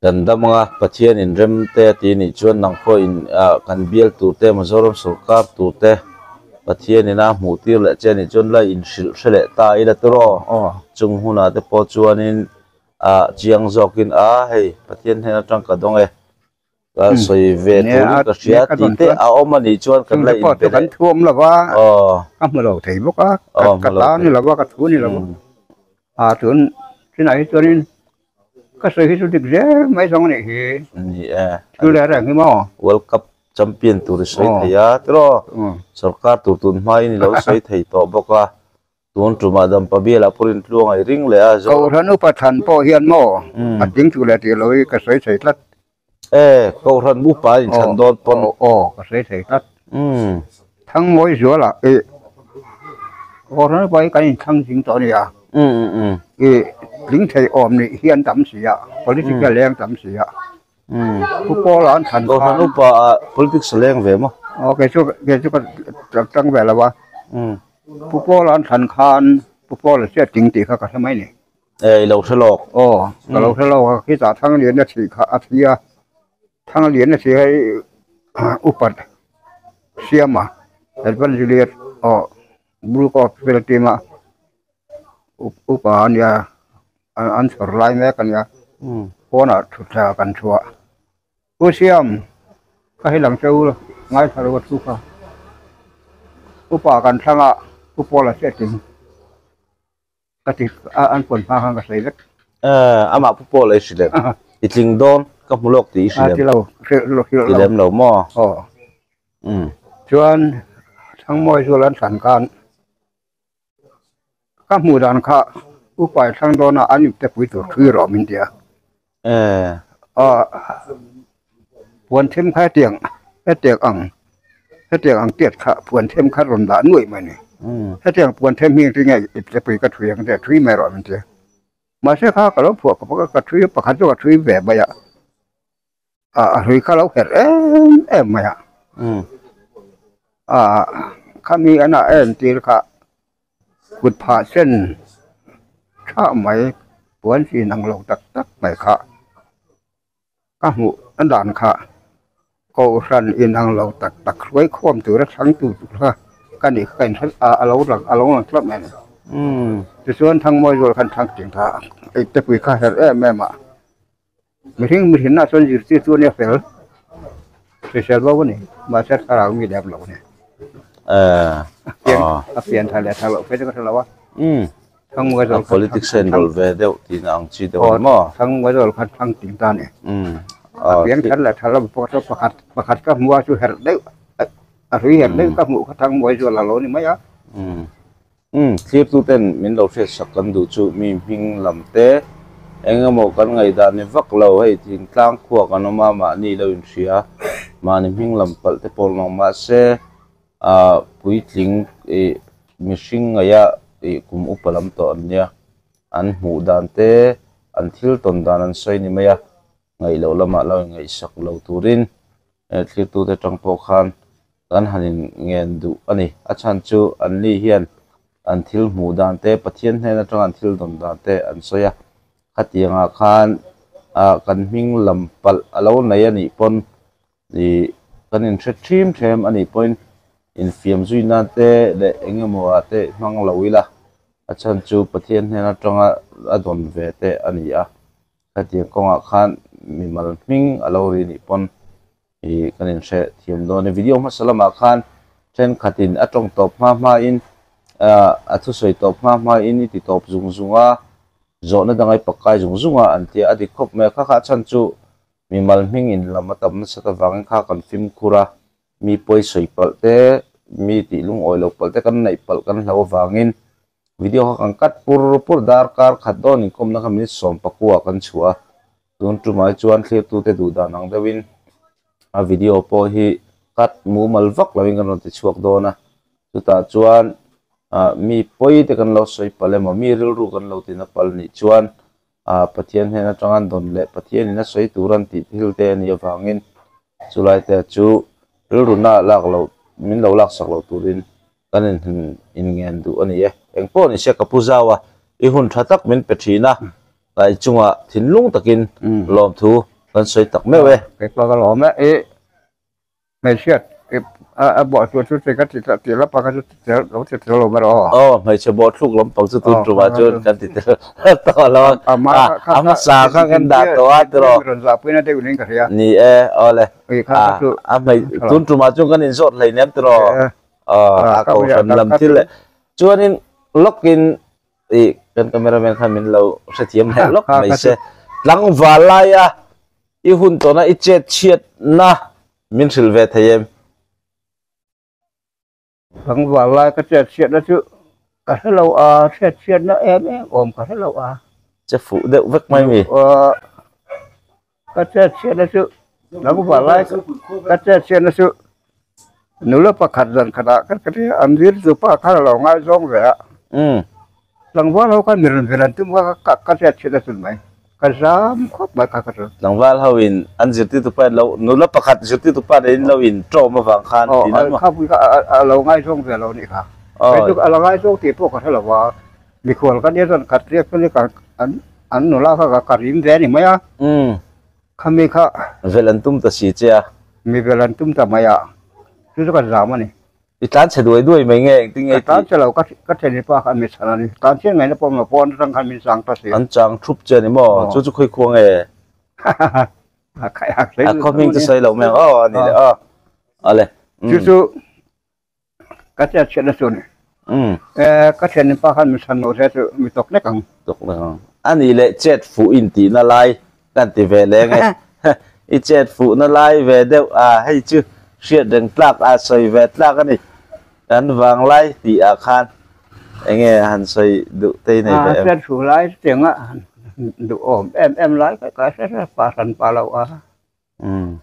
Kan dam anga Pathian in rem te a ti nih chuan nang pawh in kan bial tur te Mizoram sawrkar tur te Pathian in a hmuh tir leh che nih chuan la in hrilh hre leh ta ila tawh chung hunah te pawh chuanin ah chiang zawkin a hei Pathian hnen atang ka dawng e. Ka sawi ve turin ka hria tih te a awm a nih chuan kan la inpe leh. Kan thu awm lo va, ka hmu lo thei bawk a, ka ta ni lo va, ka thu ni lo va. A tun chinah hi chuanin ka sawi hi chu dik zel mai zawng a nih hi. Ni e. Thil reng reng hi maw? World Cup champion tur i sawi thei a tiraw? Sorkar tur tun hmain i lo sawi thei tawh bawk a. Tun tumah dampa bialah pawh in tluang a i ring leh a zo. Kohhran upa than pawh hian maw a tling tur leh tih lo hi ka sawi thei tlat. E, Kohhran upa in thlan dawn pawn. Aw, ka sawi thei tlat. Thangmawi zualah i Kohhran upa hi kan inthlang zing tawh a nia. I tling thei awm nih hi an tam si a, political leng tam si a. Pu Pawla an thlan khan. Kohhran upa ah politics a leng ve maw? Aw, kei chu kei chu ka tang ve lo a. Pu Pawla an thlan khan Pu Pawla chiah ting tih kha ka hre mai ni. E, i lo hre lawk. Aw, ka lo hre lawk a, khitah Thangliana thih kha a thi a, Thangliana thih hei upat Siama Evangelist aw Blue Corps vel team a upa a nia. An chhawr lai mek a nia. Pawnah thutthlengah kan chhuah. Pu Siam, ka hi lang che u ngaithla lo a thu kha. Upa kan thlang a, Pu Paula chiah tling ka ti a, an pawn hma khan ka sawi vek. Amah Pu Paula i hrilh em? I tling dawn, ka hmu lawk tih i hrilh em? Ti lo, hrilh lo. Ti lem lo maw? Aw. Chuan Thangmawi chu an thlan khan Ka hmuh dan kha upa i thlang dawn a, an ipte pui tur thui rawh min ti a. Puan them kha hetiang hetiang ang hetiang ang tiat kha puan them kha rawn dah nuaih mai a ni. Hetiang puan them hi engtin nge ipte pui ka thui ang che thui mai rawh min ti a. Mahse kha ka lo phuah ka ka thui pakhat chu ka thui ve mai a. A hrui kha lo herh em em mai a ah khami an ah en tir kha kut phah sen thah mai puan chin ang lo tak tak mai kha ka hmuh a dan kha kohhran in ang lo tak tak hruai khawm tura thlang tu tur kha ka nih kha ka in hre a lo lang a lo lang tlat mai a ni tichuan thangmawi zawk khan thlang ting kha te pui kha herh em em a. Mihring mihrinna chuan zirtir chu a nia fel, hrisel bo a ni, mahse thlarau mi lem lo a ni. A pian tha leh tha loh phei chu ka hre lo a. Thangmuai zawl kha Politics a inrawlh ve deuh tihna ang chi deuh a ni maw? Thangmuai zawl kha thlang ting ta a ni. A pian that leh tha lo pawh chu pakhat pakhat ka hmu a chu herh deuh a hrui herh deuh ka hmuh kha thangmuai zawl a lo ni mai a. Umm, thlirtuten min lo hriatsak kan duh chu mi hming lam te eng emaw kan ngaihdan ni vak lo, hei thingtlang khua kan awm a, mahni lo inhria, mahni hming lam palh te pawh awm ang mahse ah puitling ih mihring ngaih a ih kum upa lam tawh an nia, an hmuh dan te an thil tawn dan an sawi ni mai a, ngaih loh lamah lo ingaihsak lo turin thlirtute tang pawh khan kan han in ngen duh a ni. A chhan chu an ni hian an thil hmuh dan te, Pathian hnen atanga an thil dawn dan te an sawi a. Khatiangah khan ah kan hming lam palh a lo nei a nih pawn ih kan inhre thim them a nih pawhin infiam zui nan te leh eng emaw ah te hmang lo ila a chhan chu Pathian hnen atanga a dawn ve te a ni a. Khatiang kawngah khan mimal hming a lo ri nih pawn ih kan inhre thiam dawn a ni. Video hmasa lamah khan thenkhatin a tawng tawp hma hmain ah a thusawi tawp hma hmain i ti tawp zung zung a, zawhna dang ai pakkai zung zung a an tia a dik khawp mai a. Kha kha a chhan chu mimal hming in lam a tam nasat avangin kha kan fimkhur a, mi pawi sawi palh te, mi tih lungawi lo palh te kan neih palh kan hlau avangin Video kha kan cut pur pur darkar khat dawn inkawmna kha minute 10 ah kan chhuah a, tun tumah hi chuan thlirtute duh dan ang deuhin a video pawh hi cut mumal vak loin kan rawn ti chhuak dawn a, chutah chuan ah mi pawi te kan lo sawi palh emaw mi rilru kan lo tina palh nih chuan ah Pathian hnen atanga an dawn leh Pathianin a sawi tur an tih thil te a nih avangin chulai te chu rilru na lak loh min lo laksak loh turin Kan inngen duh a ni e. Eng pawh ni se ka pu zau a, i hun tha tak min pe thin a, kai chungah thinlung takin lawmthu kan sawi tak meuh e. Kei pawh ka lawm e, i hmeichhia a bawh tur chu ti ka ti ti la pakhat chu ti tel lo ti tel lo mai rawh aw. Aw hmeichhe bawh thluk lampang chu tun tumah chuan kan ti tel tawh lo a, a hmasa kha kan dah tawh a tiraw. Rawn zahpuina deuh niin ka hria. Ni e, awle. A hmei tun tumah chuan kan inzawt hleinem tiraw. a kohhran lam thil leh chuanin lawkin ih kan cameraman khan min lo hrethiam leh lawk mai se tlangval laia i hun tawna i chet chhiatna min hrilh ve thei em? Tlangval lai ka chet chhiatna chu ka hre lo a, hriat chhiatna em em awm ka hre lo a. Che fuh deuh vek mai mi. Ka chet chhiatna chu tlangval lai ka chet chhiatna chu nula pakhat zan khatah khat ka tia an zir chu pa khan a lo ngaizawng ve a tlangval ho khan mi rawn vel an tum kha ka chet chhiatna chu mai ka zam khawp mai kha ka chu. Tlangval ho in an zirtirtu pa in lo nula pakhat zirtirtu pa nen in lo in tawm avang khan tiin an kha pui kha a lo ngaizawng ve lo nih kha kei chu a lo ngaizawng tih pawh ka hre lo va. Mikhual ka nia chuan khat riak chu ni ka an an nula kha ka ka rim ve a ni mai a. Umm. Khami kha. Vel an tum ta si che a. Mi vel an tum ta mai a. Chu chu ka zam a ni. I tlan chhe duai duai mai nge engtin nge i tih? Ka tlan chhe lo, ka theni pa khan min chhan a ni. Tlan chhiat ngaihna pawh awm lo, pawn atang khan min chang ta si. An chang thup che a ni maw? Chu chu khawi khua nge? A khaw hming chu sawi lo mai ang aw a ni le aw. Awle. Chu chu ka chet chhiatna chu a ni. Ka theni pa khan min chhan lo se chu mi tawk hlek ang. Tawk hlek ang. A ni le chet fuh intihna lai kan ti ve leng e. I chet fuhna lai ve deuh a, hei chu hriat reng tlak a sawi ve tlak a ni. Kan vang lai tih ah khan enge han sawi duh te i nei ve em? A chet fuh lai chutiang a duh awm em em lai ka ka hre hre pa hran pa lo a. Umm.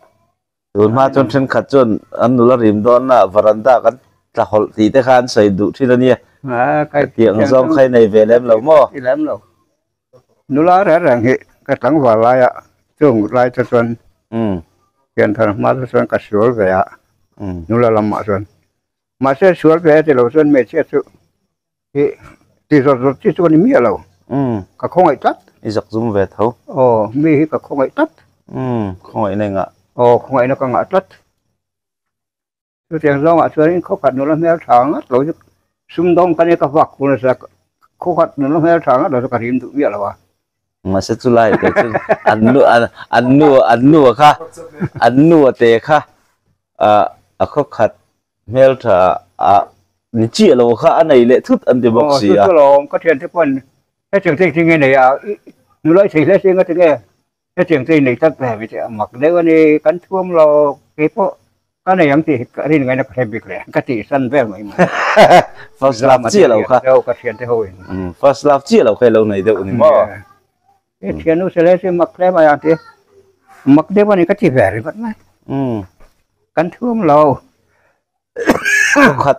Tun hma chuan thenkhat chuan an nula rim dawn na varanda kan tla hawlh tih te kha an sawi duh thin a nia. Tiang zawng kha i nei ve lem lo maw? I lem lo. Nula reng reng hi ka tlangval laia chung lai te chuan pianthar hma te chuan ka sual ve a, nula lamah chuan. Mahse sual ve a ti lo chuan hmeichhia chu hi ti zawt zawt chi chu a ni miah lo. Ka khawngaih tlat. I zak zum ve tho. Aw, mi hi ka khawngaih tlat. Khawngaihna i ngah. Aw, khawngaihna ka ngah tlat. Chutiang zawngah chuanin khawkhat nula hmel tha ngat lo chu sumdawng ka nia ka vak hun a khawkhat nula hmel tha ngat lo chu ka rim duh miah lo a. Mahse chu lai te chu an nu an nu an nu kha an nu te kha a khawkhat hmel tha a ni chiah lo kha a nei leh thut an ti bawk si a. Aw chu chu lawm ka thiante pawn hetiang te engtin nge nei a nula i thei hle si engati nge Hetiang chu i nei tlat ve mi mak deuh a ni, kan thuam lo keipawh ka nei ang tih ka rin ngaina ka hre bik leh ka tih san vel mai mai. First love chiah lo kha. Deuh ka thian te ho in. First love chiah lo kha i lo nei deuh ni maw? I thiannu se le chu mak hle mai ang ti. Mak deuh a ni ka ti ve ringawt mai. Kan thuam lo. Khawkhat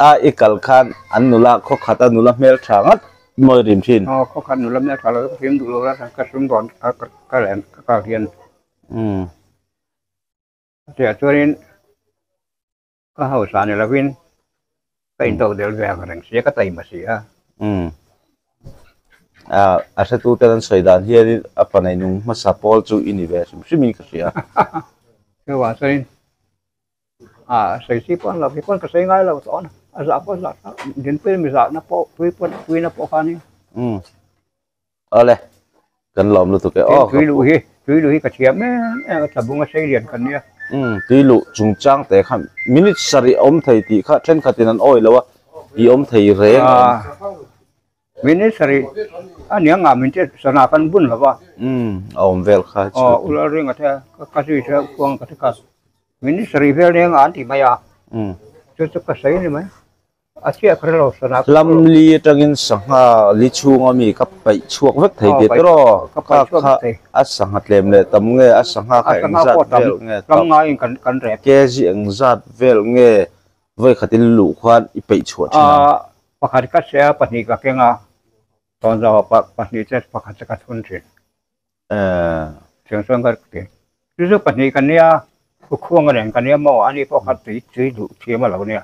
a i kal khan an nula khawkhat a nula hmel tha ngat mawi rim thin. Aw khawkhat nula hmel tha lo ka hrim duh lo la ka sum dawn ka ka lem ka kal hian. Umm. Chutiah chuanin ka hausa ni lovin ka in to del ve ang reng sia ka taima si a. Umm. A a hretu ten an sawi dan hianin a pa neinung hmasa pawl chu i ni ve hrim hrimin ka hria. Chuvang chuanin A sawi chi pawh a ni lo, keipawn ka sawi ngai lo tawh a, a zah pawh a zah thlak, dinpui mi zahna pawh pui pawn puina pawh kha a ni. Umm awle kan lawm lutuk e aw. Tui luh hi tui luh hi ka thiam em em a tlabung a sei lian kan nia. Umm tui luh chungchang te kha minute sarih a awm thei tih kha thenkhatin an awi lo a, i awm thei reng em? Minute sarih a nia ngah min che sana kan bun lo va. Umm a awm vel kha chu. Aw ula ring a the ka zui che khuang ka ti kha. Minute sarih vel nia ngah an ti mai a. Umm. Chu chu ka sawi ni mai. A chiah ka hrelo sana. Hlam li atangin sangha li chhunga mi ka paih chhuak vek thei tih tawh Ka paih chhuak vek thei. A sangha tlem leh tam nge a sangha kha engzat vel nge tam. Hlam ngaiin kan kan rep. Kg engzat vel nge Vawi khatin luh khuan i peih chhuah thin ang. Pakhat ka hria a, pahnih ka keng a, tawnzau ah pahnih che pakhat che ka thun thin. Thiang chuan ka ti. Chu chu pahnih ka nia, Khuang a nen ka nia maw, ani pawh kha tui tui duh thiam a lo nia.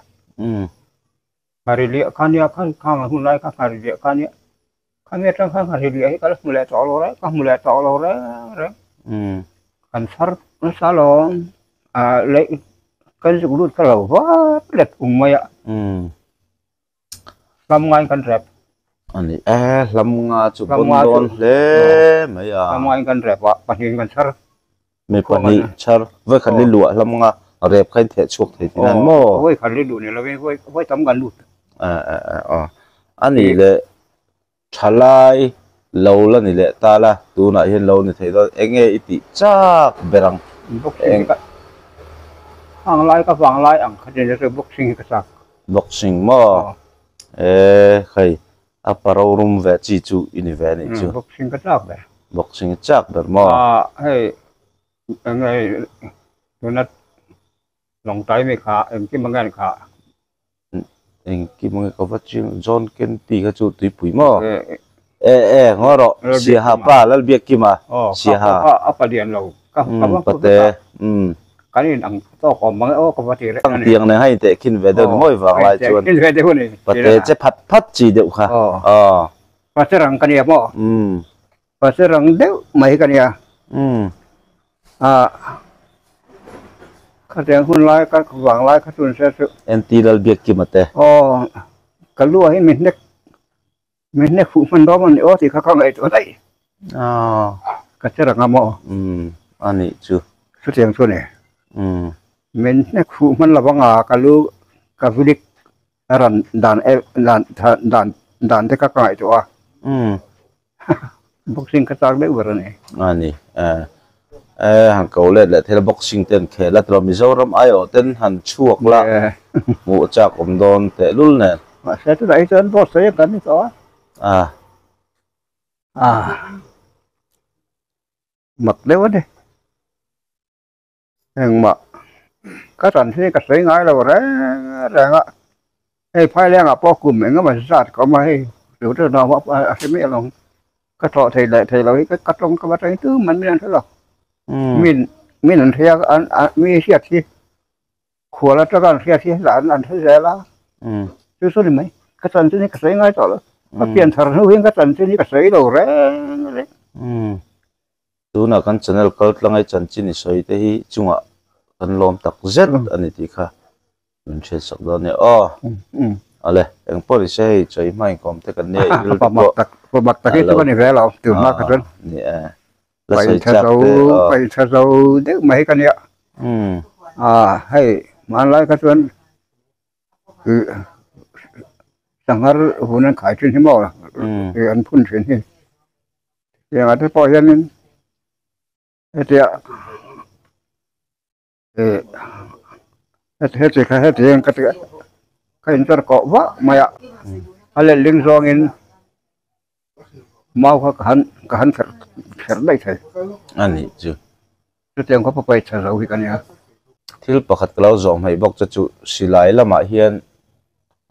Nghari liah kha nia, kha khang hun lai kha nghari liah kha nia. Khami atang khan nghari liah hi ka la hmu leh tawh lo reng, ka hmu leh tawh lo reng reng. Kan chhar nasa lawm, leh kan zuk lut kha lo vat let um mai a. Hlam ngaiin kan rep. A ni e, hlam nga chu pawn dawn hle mai a. Hlam ngaiin kan rep a, pahnihin kan chhar. Mi pahnih chhar, vawi khat li luah hlam nga rep kha in theh chhuak thei thin an maw? Vawi khat li luh ni lovin vawi tam kan lut. A ni leh thalai lo la ni leh ta la, tunah hian lo ni thei dawn, enge i tih chak ber ang? Boxing hi ka ang lai ka vang lai ang kha tin chu boxing hi ka chak. Boxing maw? E hei a pa rorum ve chi chu i ni ve anih chu. Boxing ka chak ber. Boxing i chak ber maw? Hei enge tuna lawngtai mi kha engkim ange an kha. Engkim ange ka va chiang John Kenty kha chu tuipui maw? E e ngaw rawh Siaha pa Lalbiakkima Siaha. A palian lo ka va pate umm. Kan in ang tawk awm mang e aw ka va ti reng a ni. Tiang nen khan inteh khin ve deuh ni mawi vang lai chuan. Khin ve deuh a ni. Pate che phat phat chi deuh kha. Aw. Pate rang ka nia maw? Umm. Pate rang deuh mai ka nia. Umm. Ah. Khatiang hun lai ka vang lai kha chun se chu. NT Lalbiakkima te. Aw, ka lu ah hi mi hnek mi hnek fuh hman dawn a ni aw tih kha ka ngaihtuah daih. Aw. Ka che rang a maw? Umm, a nih chu. Chutiang chu a ni. Umm. Min hnek fuh hman lo anga ka lu ka vilik a ran dan em dan dan dan te kha ka ngaihtuah a. Umm. Boxing ka chak deuh ber a ni. A ni e. E han ko let leh thil boxing te an khel a tiraw Mizoram aiawh ten han chhuak la hmuh chak awm dawn teh lul nen. Mahse tunah hi chuan boss sawi ang kan ni tawh a. A. A. Mak deuh a ni. Engmah ka tan hi ka sawi ngai lo reng reng a, hei phailengah pawh kum eng emaw zat ka awm a hei tu chu hnawm a a hre miah lo ang, ka thawh thei leh thei lo hi ka tawng ka va tawng tu man min an hre lo, min min an hria an mi hriat hi khual atanga an hriat hi an an hre zel a, chu chu ni mai ka chanchin hi ka sawi ngai tawh lo, ka pianthar hnu hian ka chanchin hi ka sawi lo reng reng. Tunah kan channel kal tlangai chanchin i sawi te hi chungah kan lawm tak zet a ni tih kha min hriat sak dawn nia aw. Awle eng pawh ni se hei chawi hma inkawm te kan nia i rilru pawh a lo ni e la sawi chak te aw. Paih tha zo deuh mai ka nia hei hmanlai kha chuan sanghar hun an khai thin hi maw an phun thin hi. Tiangah te pawh hianin hetia ih heti kha heti ang ka ti a ka inchar kawh vah mai a a letling zawngin mau kha ka han ka han kherh kherh daih thei a nih chu chutiang khaw papai tha zo hi ka nia. Thil pakhat ka lo zawh hmaih bawk che chu silai lamah hian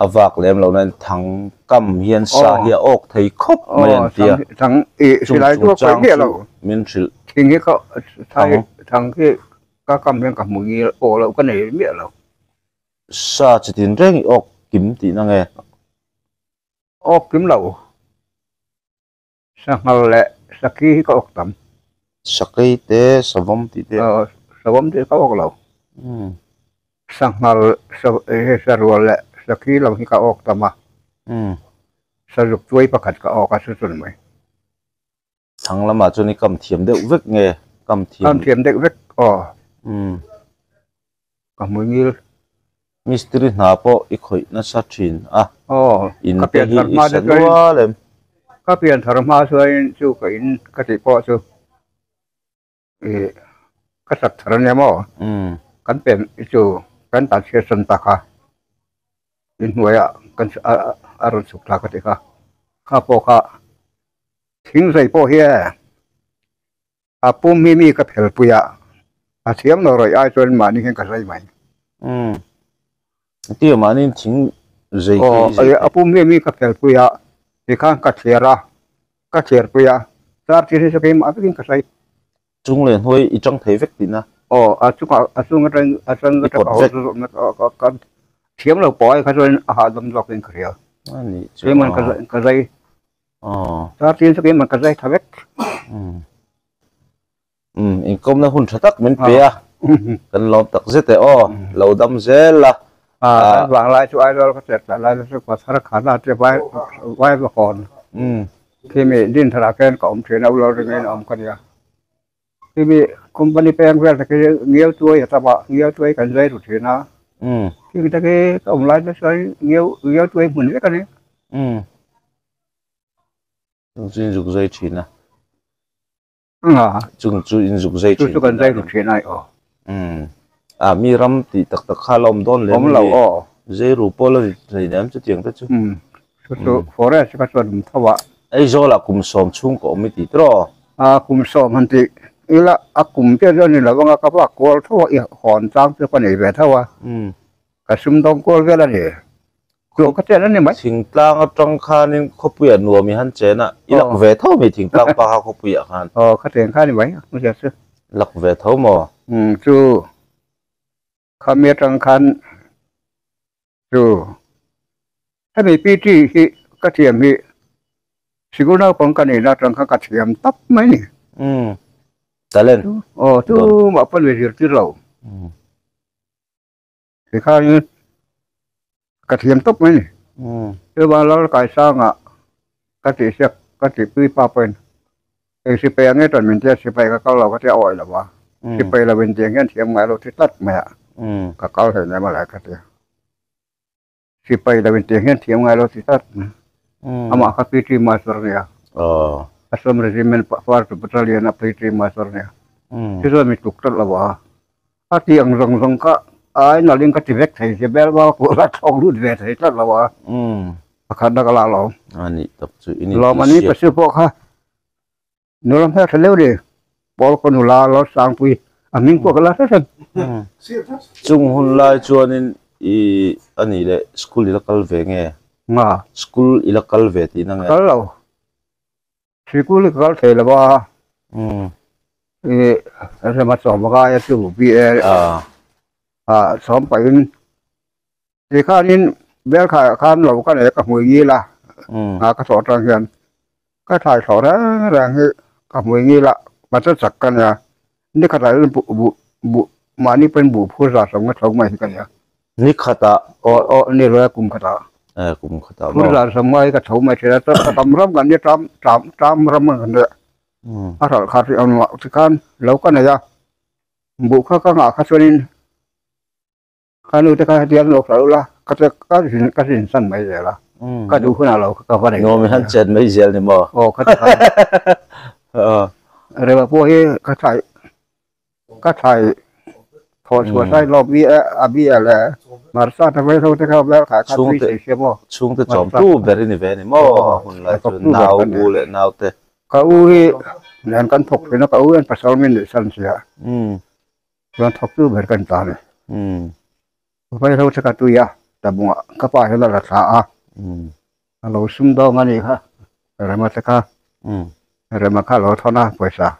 a vak lem lo nain thang kam hian sa hi a awk thei khawp mai an tia. Thang i silai chu a khawih miah lo. Min hrilh. Thing hi ka thai thang hi ka kam hian ka hmu ngil awh loh ka nei miah lo. Sa chitin reng i awk kim tihna nge? Awk kim lo. Sanghal leh sakhi hi ka awk tam. Sakei te savawm tih te. Aw savawm tih ka awk lo. Sanghal sarual leh sakhi lam hi ka awk tam a. Sazuk tuai pakhat ka awk a chu chun mai. Thang lamah chuan i kam thiam deuh vek nge? Kam thiam. Kam thiam deuh vek aw. Ka hmui ngil. Mistiri hna pawh i khawih nasa thin a. Aw, In ka te pian hi thar i hma sa te chuan nual em? Ka pian thar hma chuan chu ka in ka tih pawh chu ih ka sak thar ania maw? Kan pen chu kan tan chhiat san ta kha inhnuaiah kan a rawn chhuk thla ka tih kha. Kha pawh kha thing zai pawh hi e. A pum hi mi ka phelpui a, a thiam lo rawih ai chuan mahni hian ka zai mai. Umm. Tia mahni thing zai khi i zai thei. A pum hi mi ka phelpui a, tikhan ka thliar a, ka thliarpui a, tar thil hi chu keimah vekin ka zai. Chung leh hnuai i tang thei vek tihna? Aw, a chungah a chung atang atang I pawt vek. Ka thiam lo pawh ai kha chuan a hahdam zawkin ka hria. A nih chu. Keimah ka zai. Tar tin chu keimah ka zai tha vek. Umm inkawmna hun tha tak min pe a, kan lawm tak zet e aw, lo dam zel la. Kan vang lai chu Aizawl ka chet lai chu Pasar Khana te vai vai va kawn. Khi mi din thar ah khen ka awm thin a, u lo ringin a awm ka nia. Khi mi company peng vel te khi ngiau tuai a tam a, ngiau tuai kan zai ru thin a. Khi te khi ka awm lai te chuan ngiau ngiau tuai hmun vek a ni. Chung chu in zuk zai thin a. Chung chu in zuk zai thin. Chu chu kan zai ru thin a aw. A mi ram tih tak tak kha la awm dawn lem Awm lo aw. Zai ru pawh la ri thei nem chutiang te chu. Chu chu forest kha chuan awm tho a. Aizawl ah kum sawm chhung ka awm i ti tiraw? A kum sawm han tih ila a kum te chuan ni lo anga ka va kual tho a i hawn chang chu ka nei ve tho a. Ka sumdawng kual vel a ni. Chu ka chen a ni mai. Thingtlang atang khanin khawpuiah nuam i han chen a, i lak ve tho mai thingtlang pa kha khawpuiah khan. Aw ka chen kha a ni mai a hmu zia chu. Lak ve tho maw? Umm chu khami atang khan chu hemi PT hi ka thiam hi sikul naupang ka nihna atang khan ka thiam tap mai a ni. Umm talent. Aw chu mah pawn mi zirtir lo. Tikhanin ka thiam tawp mai ni. Chuvan Lal Kaisanga ka tihsiak ka tihpui pa pawhin eng sipai ang nge chuan min tia sipai ka kal lo ka tia awih lo a, sipai lo in tiang hian thiam ngai lo ti tlat mai a, ka kal thei nia mawle ka tia. Sipai lo in tiang hian thiam ngai lo ti tlat mai. Amah kha PT Master a nia. Assam Regiment First Battalion a PT Master a nia. Chu chuan mi tluk tlat lo a. A ti ang zawng zawng kha ai nalhin ka ti vek thei che bel bal pawh la thlawk lut ve thei tlat lo a. Pakhatna ka la lawm. Lawm a ni Pastor pawh kha. Nula hmel tha deuh ni, Paul ka nula lo sangpui a hming pawh ka la hre reng. Chung hun lai chuanin i a nih leh school i la kal ve nge? Nga. School i la kal ve tihna nge? Kal lo. Sikul hi ka kal thei lo a. I rema chawm a ngai a chu BA a chawm pahin Tikhanin Belkhaiah khan lo ka nei a ka hmui ngil a, a ka thawh atang hian ka thlai thlawh reng reng hi ka hmui ngil a, hmasa chak ka nia, ni khatah hian buh buh buh mahni pawhin buh phur zat lo nga tho mai hi ka nia. Ni khatah? Aw aw ni lo e kum khatah. E kum khatah maw? Phur zat lo nga hi ka tho mai thin a, chuan tam ram kan nia tam tam tam ram kan nia, a hralh khat rih ang tikhan lo ka nei a, buh kha ka ngah kha chuanin. Ka nu te kha hetiang lo hla ula ka che ka zin ka zin san mai zel a ka duh hunah lo ka va nei Nuam hian chet mai zel ni maw? Aw ka ti kha Rema pawh hi ka thlai ka thlai thawh chhuah sai lawm i a bi a le Marsa te mai ho te kha vel kha kha tui thei sia maw Chhungte chawm tu ber i ni ve ni maw hun lai chu nau u leh nau te Ka u hi nen kan thawk thin a ka u hian pasal min neih san sia Chuan thawktu ber kan ta ni. Vaihlo te ka tui a, tabungah ka pa hian a la thla a, a lo sumdawng a nih kha, Rema te kha, Rema kha a lo thawn a pawisa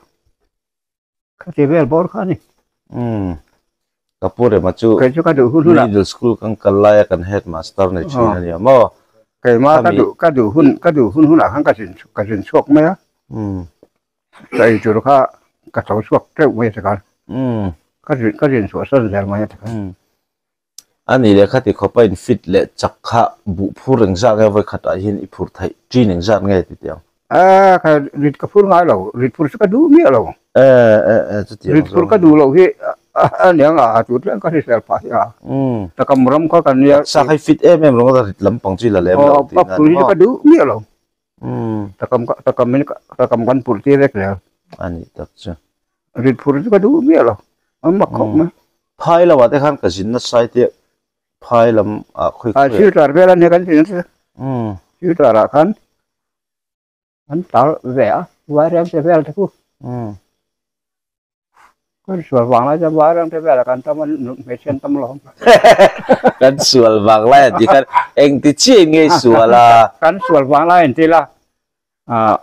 kha ti vel bawr kha a ni. Ka pu Rema chu Kei chu ka duh hun hunah middle school kan kal laia kan headmaster nei thin a nia maw? Keimah ka duh ka duh hun ka duh hun hunah khan ka zin ka zin chhuak mai a. Ka ei tur kha ka tho chhuak teuh mai a ti khan. Ka zin ka zin chhuah san zel mai a ti khan. A nih leh khati khawpa in fit leh chak kha buh phur engzat nge vawi khatah hian i phur theih ṭin engzat nge ti teh ang? A kha rit ka phur ngai lo, rit phur chu ka duh miah lo. E e e chutiang Rit phur ka duh loh hi a nia nga a tu tlem ka hrisel phah hi a. Takam ram kha kan nia. Sa kha i fit em em reng a rit lampang chu i la lem lo tih na ni maw? Ka phur hi chu ka duh miah lo. Takam takam in takam kan purh tir vek zel. A nih tak chu. Rit phur chu ka duh miah lo. A mak khawp mai. Phai lamah te khan ka zin nasa i tia phai lam ah khawi khawi. Silchar vel a nia kan zin nasa. Silchar ah khan an tar ve a vaireng te vel te khu. Kan sual vang lai chuan vai ram te velah kan tam a hmeichhia an tam lo. Kan sual vang lai an tih khan engti chiah in nge sual a? Kan sual vang lai an ti la ah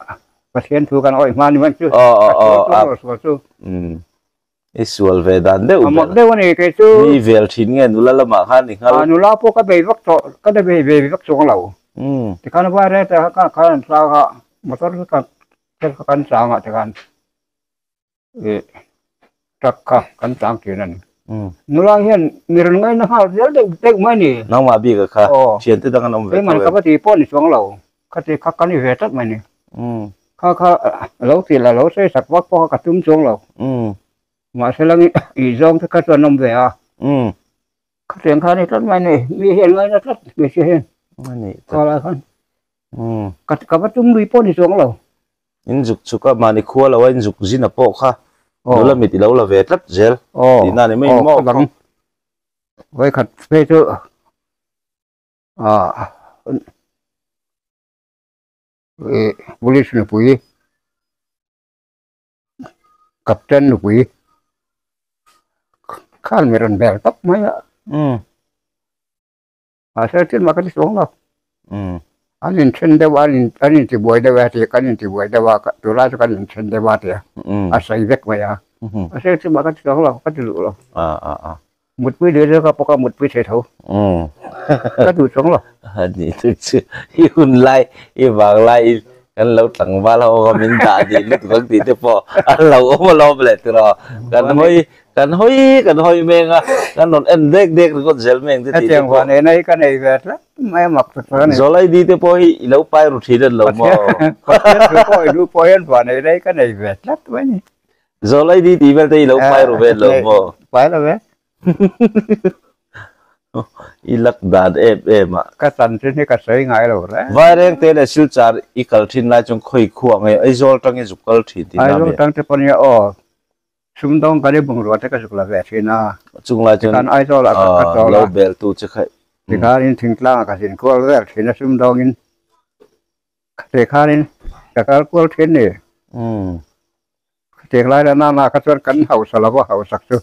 Pathian thu kan awih hma ni mai chu. Aw aw aw a sual sual chu. I sual ve dan deuh ber. A mak deuh a ni kei chu. Mi vel thin nge nula lamah khan i nghal. Ah nula pawh ka bei vak tawh ka la bei ve vak chuang lo. Tikhan vai reng te khan khan an tlang a motor kan kan chang ah tikhan. Ih truck kha kan tlang thin a ni. Nula hian mi rawn ngaina nghal zel deuh deuh mai a ni. Nangmah bik a kha thiante dang an awm ve tho em? Keimah ka va ti pawh ni chuang lo. Khati kha ka ni ve tlat mai a ni. Kha kha lo ti la lo sawi sak vak pawh kha ka tum chuang lo. Mahse lang ih zawng te kha chuan an awm ve a. Khatiang kha a ni tlat mai a ni. Mi hian ngaina tlat hmeichhia hian. Kha lai khan. Ka ka va tum lui pawh ni chuang lo. In zuk chhuk a, mahni khua lo a in zuk zin a pawh kha nula mit i lo la ve tlat zel tihna a ni mai maw? Aw, vawikhat phei chu ah police nupui captain nupui khan mi rawn bel tawp mai a. Mahse thil mah ka ti chuang lo. An inthen deuh a, an intibuai deuh a ti, kan intibuai deuh a, tunlai chu kan inthen deuh a ti a, a sawi vek mai a. Mahse thil mah ka ti chuang lo, ka ti duh lo. Mutpui leh zir ka pawk a, mutpui thei tho. Ka duh chuang lo. A ni chu chu, i hun lai, i vang lai kan lo tlangval ho kha min dah dih lutuk ang tih te pawh an lo awm alawm leh tiraw. Kan hawi. Kan hawi kan hawi meng a, kan rawn en dek dek ringawt zel meng te tih te Hetiang pawh. vah nena hi ka nei ve tlat mai a mak tak tak a ni. Zawlaidi te pawh hi i lo pai ru thin a ni lo maw? Pathian thu pawh i lu pawh hian vah neihna hi ka nei ve tlat mai a ni. Zawlaidi tih vel te i lo pai ru ve lo maw? Pai lo ve. I lak dan em em a. Ka chanchin hi ka sawi ngai lo reng. Vairengte leh Silchar i kal thin lai chuan khawi khuah nge Aizawl tangin zuk kal thin tih na mi? Aizawl tang te pawh nia aw. Sumdawng kan i bungrua te ka zuk la ve thin a. Chung lai chuan Tikhan Aizawl ah ka chawl a. Lo bel tu che kha. Tikhanin thingtlang ah ka zin kual vel thin a sumdawngin. Tikhanin ka kal kual thin ni. Khatiang lai la nana kha chuan kan hausa lo va hausak chu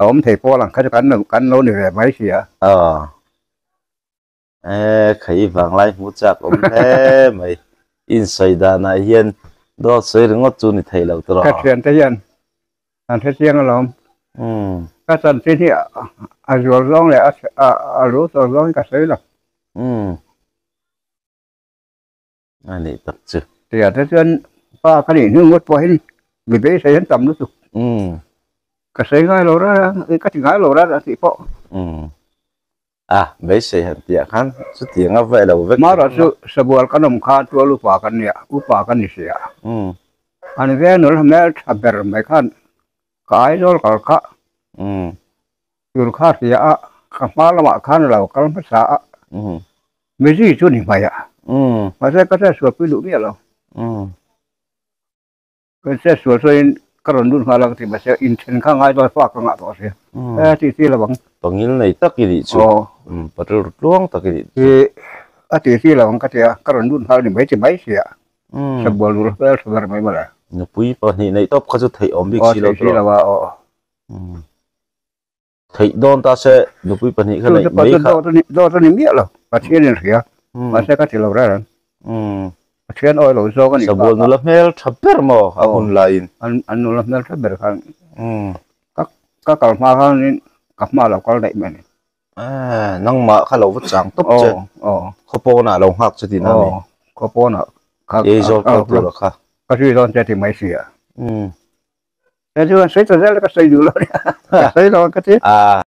a awm thei pawl ang kha chu kan kan lo ni ve mai si a. Aw. E khai vanglai hmu chak awm hle mai. Insawi danah hian dawt sawi ringawt chu ni thei lo tawh. Ka thiante hian an hre chiang alawm. Ka chanchin hi a zual zawng leh a lu tawh zawng hi ka sawi lo. A nih tak chu. Tia te chuan pa ka nih hnu ngawt pawhin mi beisei an tam lutuk. Ka sawi ngai lo rara, ka ti ngai lo rara tih pawh. A, beisei han tih ah khan chutiang a va elo vek. Mara chu sabual kan awm khan tual upa kan nia, upa ka ni sia. An veng nul hmel tha ber mai khan ka Aizawl kal kha. Tur kha hria a, ka hma lamah khan a lo kal hmasa a, Mizi chu ni hmai a, mahse ka chetsual pui duh miah lo. Ka chetsual chuanin ka rawn lut nghal a ka ti mahse inthen kha ngai dawn fa ka ngah tawh a sia, e tih chi lo ang. Pangil nei tak i nih chu, patil tluang tak i nih chu. A tih chi lo ang ka ti a, ka rawn lut nghal ni mai ti mai sia, sabual lut hmel tha ber mai mawle. Nupui pahnih neih tawp kha chu theih awm bik si lo tawh. Aw theih si lo a aw. Theih dawn ta se nupui pahnih kha neih mai kha. Dawt a ni miah lo, Pathian in hria, mahse ka ti lo reng reng. Pathian awi lo zawk a ni. Sabual nula hmel tha ber maw a hun laiin? An nula hmel tha ber khan ka kal hma khanin ka hma lo kal daih mai a ni. Nangmah kha lo va chang tawp che, khaw pawnah lo nghak che tihna a ni. Khaw pawnah kha Aizawl kal tura kha. Ka zui dawn che ti mai si a. He chuan sawi ta zel ka sawi duh lo nia, ka sawi lo ang ka ti.